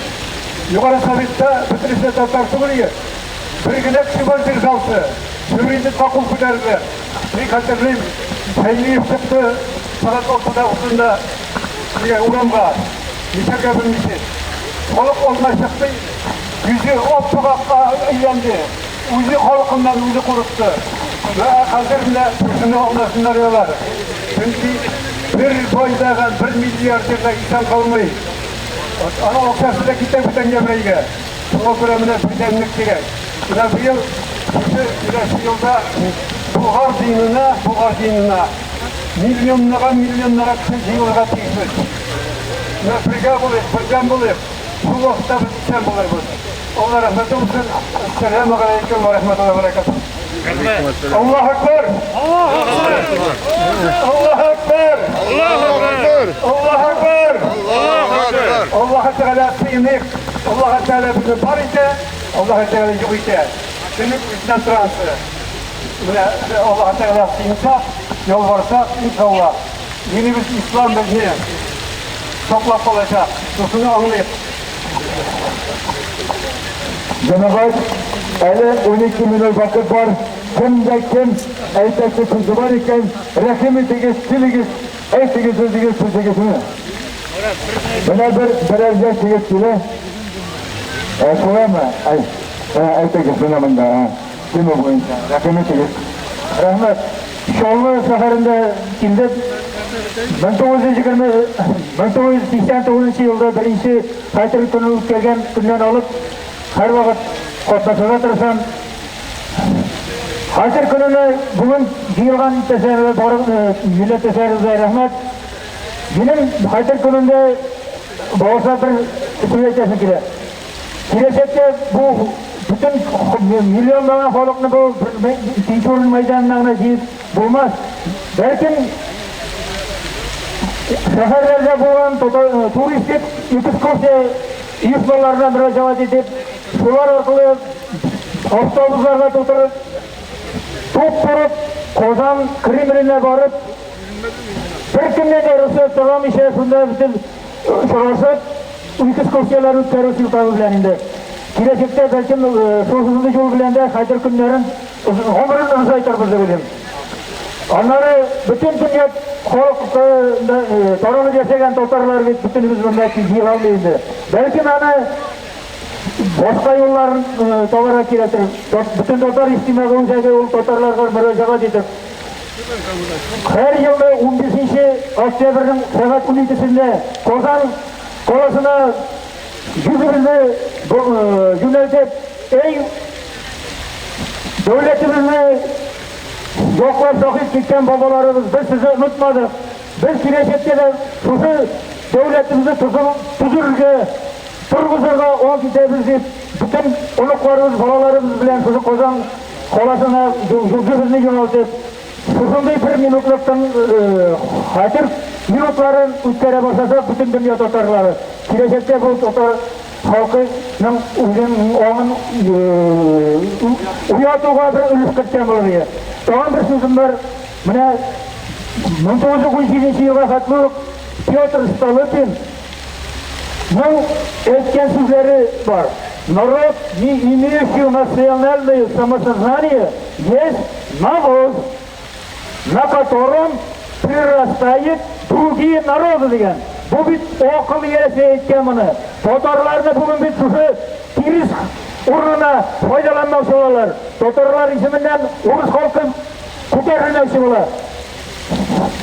Югары Советта бөтенесе татар түгел иде. Бер генә кеше воздержался. Суверенитетка кул күтәрделәр. Мин хәтерлим, Шәймиев чыкты сәгать алтыда утында нигә урамга, нишләргә белмичә. Халык алдына чыкты, Йөзе ап-ак әйләнде. Үзе халкыннан үзе курыкты. Вә хәзер менә шушыны аңласыннар алар. Чөнки бер байдагы бер миллиардер да исән калмый. Аның акчасы да китә бүтән еврейгә. Шуңа күрә менә бердәмлек кирәк. Менә быел шушы киләсе елда Болгар җыенына, Болгар җыенына миллионнарга миллионнарга кеше җыелырга тиешбез. Менә бергә булыйк, бердәм булыйк. Шул вакытта без исән булырбыз. Алла рәхмәте булсын. Әссәламү галәйкүм вә рәхмәтуллаһи вә бәрәкәтүһ. Аллаһу әкбәр! Аллаһу әкбәр! Аллаһу әкбәр! Аллаһу әкбәр! Аллаһу әкбәр! Аллаһу Тәгалә сыйныйк. Аллаһу Тәгалә безне бар итә, Аллаһу Тәгалә юк итә. Синең үзеннән торасы. Менә Аллаһу Тәгалә сыенсак, ялварсак, иншалла, динебез ислам безне саклап калачак. Шушыны аңлыйк. Җәмәгать, әле 12 минут вакыт бар. Кемдә кем әйтәсе сүзе бар икән, рәхим итегез, килегез, әйтегез үзегез сүзегезне. Менә бер берәр яшь егет килә. Ә, шулаймы? Әй, ә, әйтегез менә монда, ә, тема буенча. Рәхим итегез. Рәхмәт. Чаллы шәһәрендә килдек. 1920 1989 елда беренче Хәтер көне үткәргән көннән алып һәрвакыт катнашырга тырышам. Хәтер көненә бүген җыелган иптәшләргә, барлык милләттәшләребезгә рәхмәт. Минем Хәтер көнендә бавырсак бер сүз әйтәсем килә. Киләчәктә бу бөтен миллионлаган халыкны бу Тинчурин мәйданына гына җыеп булмас. Бәлкем шәһәрләрдә булган туристик экскурсия оешмаларына мөрәҗәгать итеп, шулар аркылы автобусларга тутырып, туп-турып Казан Кремленә барып, беркемнән дә рөхсәт сорамыйча шунда бөтен очрашып, Экскурсияләр үткәрү сылтавы белән инде киләчәктә бәлкем шушындый юл белән дә хәтер көннәрен гомерен озайтырбыз дип уйлыйм. Аннары бөтен дөнья халык таралып яшәгән татарлар бит бөтенебез монда җыела алмый инде. Бәлкем аны башка юлларын табарга кирәктер. Бөтен татар иҗтимагый үзәге ул татарларга мөрәҗәгать итеп һәр елны 15 октябрьнең сәгать 12-сендә Казан каласына йөзебезне юнәлтеп, әй, дәүләтебезне Яклап шаһит киткән бабаларыбыз, без сезне онытмадык. Без киләчәктә дә шушы дәүләтебезне төзергә, торгызырга ант итәбез дип, бөтен оныкларыбыз, балаларыбыз белән шушы Казан каласына йөзебезне юнәлтеп, шушындый бер минутлык тын хәтер минутларын үткәрә башласак, бөтен дөнья татарлары киләчәктә бу татар халкының үзенең аңын уятуга бер өлеш керткән булыр иде. Тагын бер сүзем бар. Менә 1917 елга хәтле үк Петр Столыпин ның әйткән сүзләре бар. Народ, не имеющий национальное самосознание, есть навоз, на котором прирастает другие народы дигән. Бу бит акыл иясе әйткән моны. Татарларны бүген бит шушы тирес урынына файдаланмакчы булалар. Татарлар исеменнән урыс халкын күтәрелмәкче була.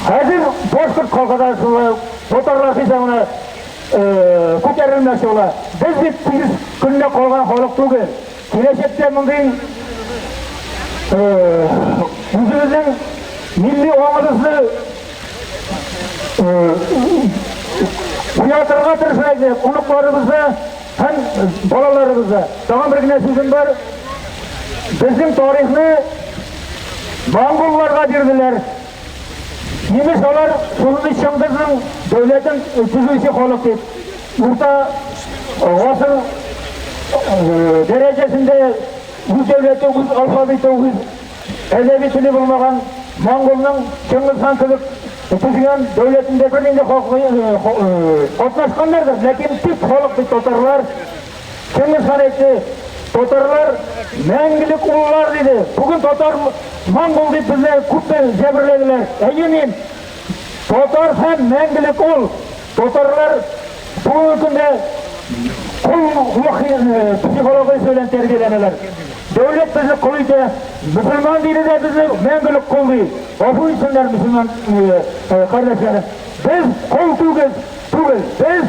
Хәзер башкорт халкы да шулай татарлар хисабына күтәрелмәкче була. Без бит тирес көнлә калган халык түгел. Киләчәктә мондый үзебезнең милли аңыбызны уятырга тырышырга оныкларыбызны һәм балаларыбызны. Тагын бер генә сүзем бар. Безнең тарихны монголларга бирделәр. Имеш алар шундый Чыңгызның дәүләтен төзүче халык дип. Урта гасыр дәрәҗәсендә үз дәүләте, үз алфавиты, үз әдәби теле булмаган монголның Чыңгыз хан кебек төзегән дәүләтендә бернинди катнашканнардыр, ләкин төп халык бит татарлар. Чыңгыз хан әйтте, татарлар мәңгелек уллар диде. Бүген татар монгол дип безне күпме җәберләделәр. Әйе мин татар һәм мәңгелек ул. Татарлар бүгенге көндә коллык психологиясе белән тәрбияләнәләр. Дәүләт безне кол итә, мөселман дине дә безне мәңгелек кол ди. Гафу итсеннәр мөселман кардәшләрем. Без кол түгел, түгел. Без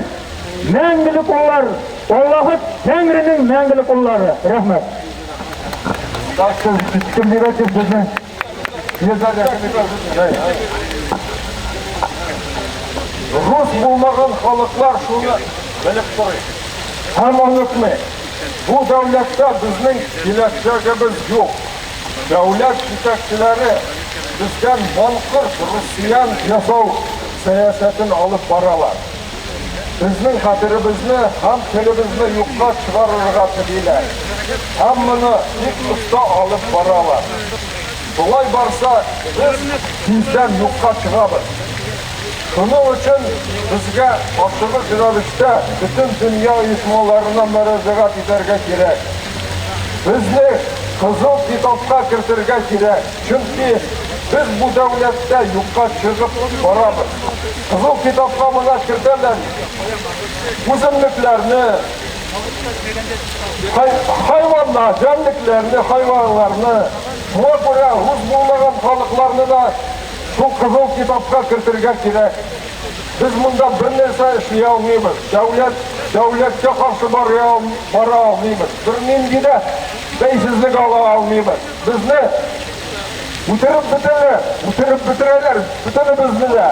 мәңгелек уллар, Аллаһы Тәңренең мәңгелек уллары. Рәхмәт. Кем дип әйтеп безне? Рус булмаган халыклар шуны белеп торыйк һәм онытмыйк. Бу дәүләттә безнең киләчәгебез юк. Дәүләт җитәкчеләре бездән маңкорт россиян ясау сәясәтен алып баралар. Безнең хәтеребезне һәм телебезне юкка чыгарырга телиләр. Һәм моны бик оста алып баралар. Болай барса, без тиздән юкка чыгабыз. Шуның өчен безгә ашыгыч рәвештә бөтен дөнья оешмаларына мөрәҗәгать итәргә кирәк. Безне Кызыл китапка кертергә кирәк, чөнки без бу дәүләттә юкка чыгып барабыз. Кызыл китапка моны кертәләр үсемлекләрне, хайваннар, җәнлекләрне, хайваннарны. Шуңа күрә рус булмаган халыкларны да шул Кызыл китапка кертергә кирәк. Без монда бернәрсә эшли алмыйбыз. Дәүләт, дәүләткә каршы бара алмыйбыз. Бернинди дә бәйсезлек ала алмыйбыз. Безне үтереп бетерәләр, үтереп бетерәләр, бөтенебезне дә.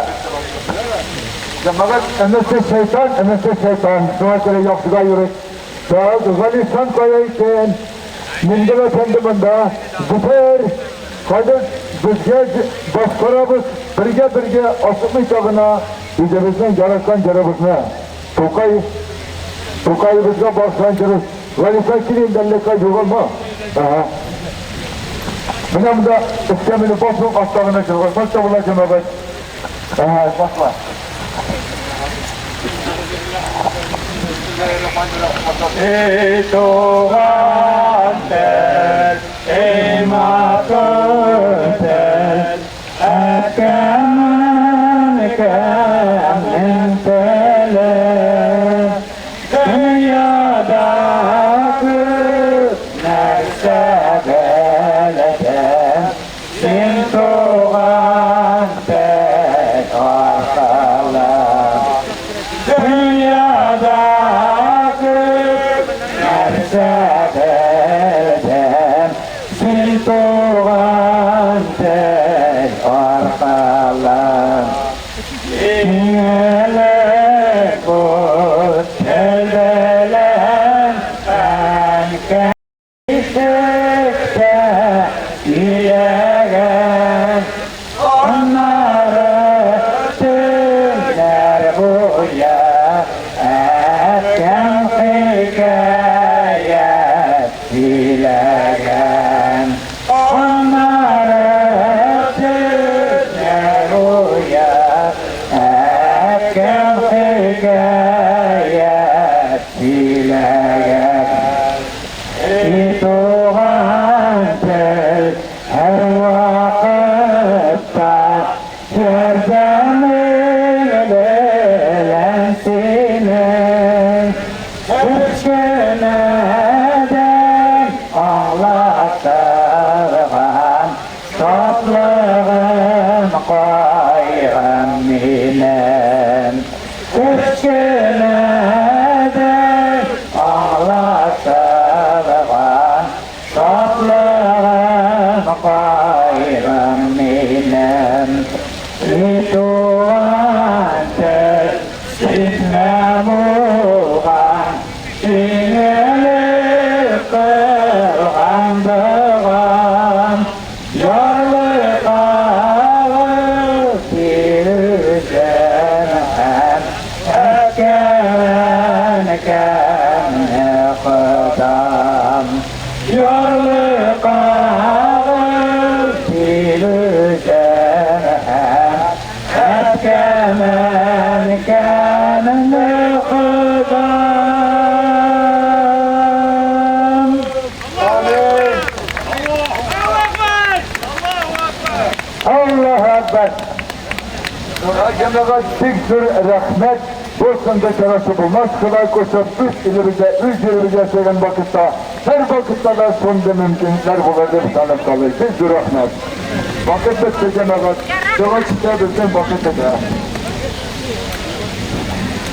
Җәмәгать, энесе шайтан, энесе шайтан. Шуңа күрә яхшыга йөрик. Так, Галихан кая икән? Миндер әфәнде монда. Зөфәр, хәзер безгә башкарабыз бергә-бергә ашыкмыйча гына үзебезнең яраткан җырыбызны. Тукай, Тукаебызга багышланган җырыбыз. Галихан, кил инде, әллә кая югалма. Ага. Менә монда эскәмине басу аста гына чыгарсак та була, җәмәгать. Ага, башла. Эй, туган тел, эй, матур тел, әткәм, әнкәмнең теле. Дөньяда күп нәрсә белдем, син туган тел аркылы. Дөньяда күп нәрсә белдем, син туган тел. Бишектә сөйләгән. Аннары төннәр буе әткәм хикәят сөйләгән. Аннары төннәр буе әткәм хикәят сөйләгән. И туган тел һәрвакытта ярдәмең белән синең кечкенәдән аңлатылган шатлыгым, кайгым минем. Кечкенәдән аңлатылган шатлыгым, кайгым минем. И туган тел, синдә булган иң элек кылган догам. Ярлыкагыз бирүчем һәм әткәм-әнкәмне Ходам. Ярлыкагыз бирүчем һәм әткәм-әнкәмне Ходам. Амин. Аллаһу Акбар. Җәмәгать, бик зур рәхмәт. Булсын да чарасы булмас. Ходай кушып, үз илебездә, үз җиребездә яшәгән вакытта, һәр вакытта да шундый мөмкинлекләр булыр дип ышанып калыйк. Бик зур рәхмәт. Вакыт бетте, җәмәгать. Дога читә, безнең вакыт бетә.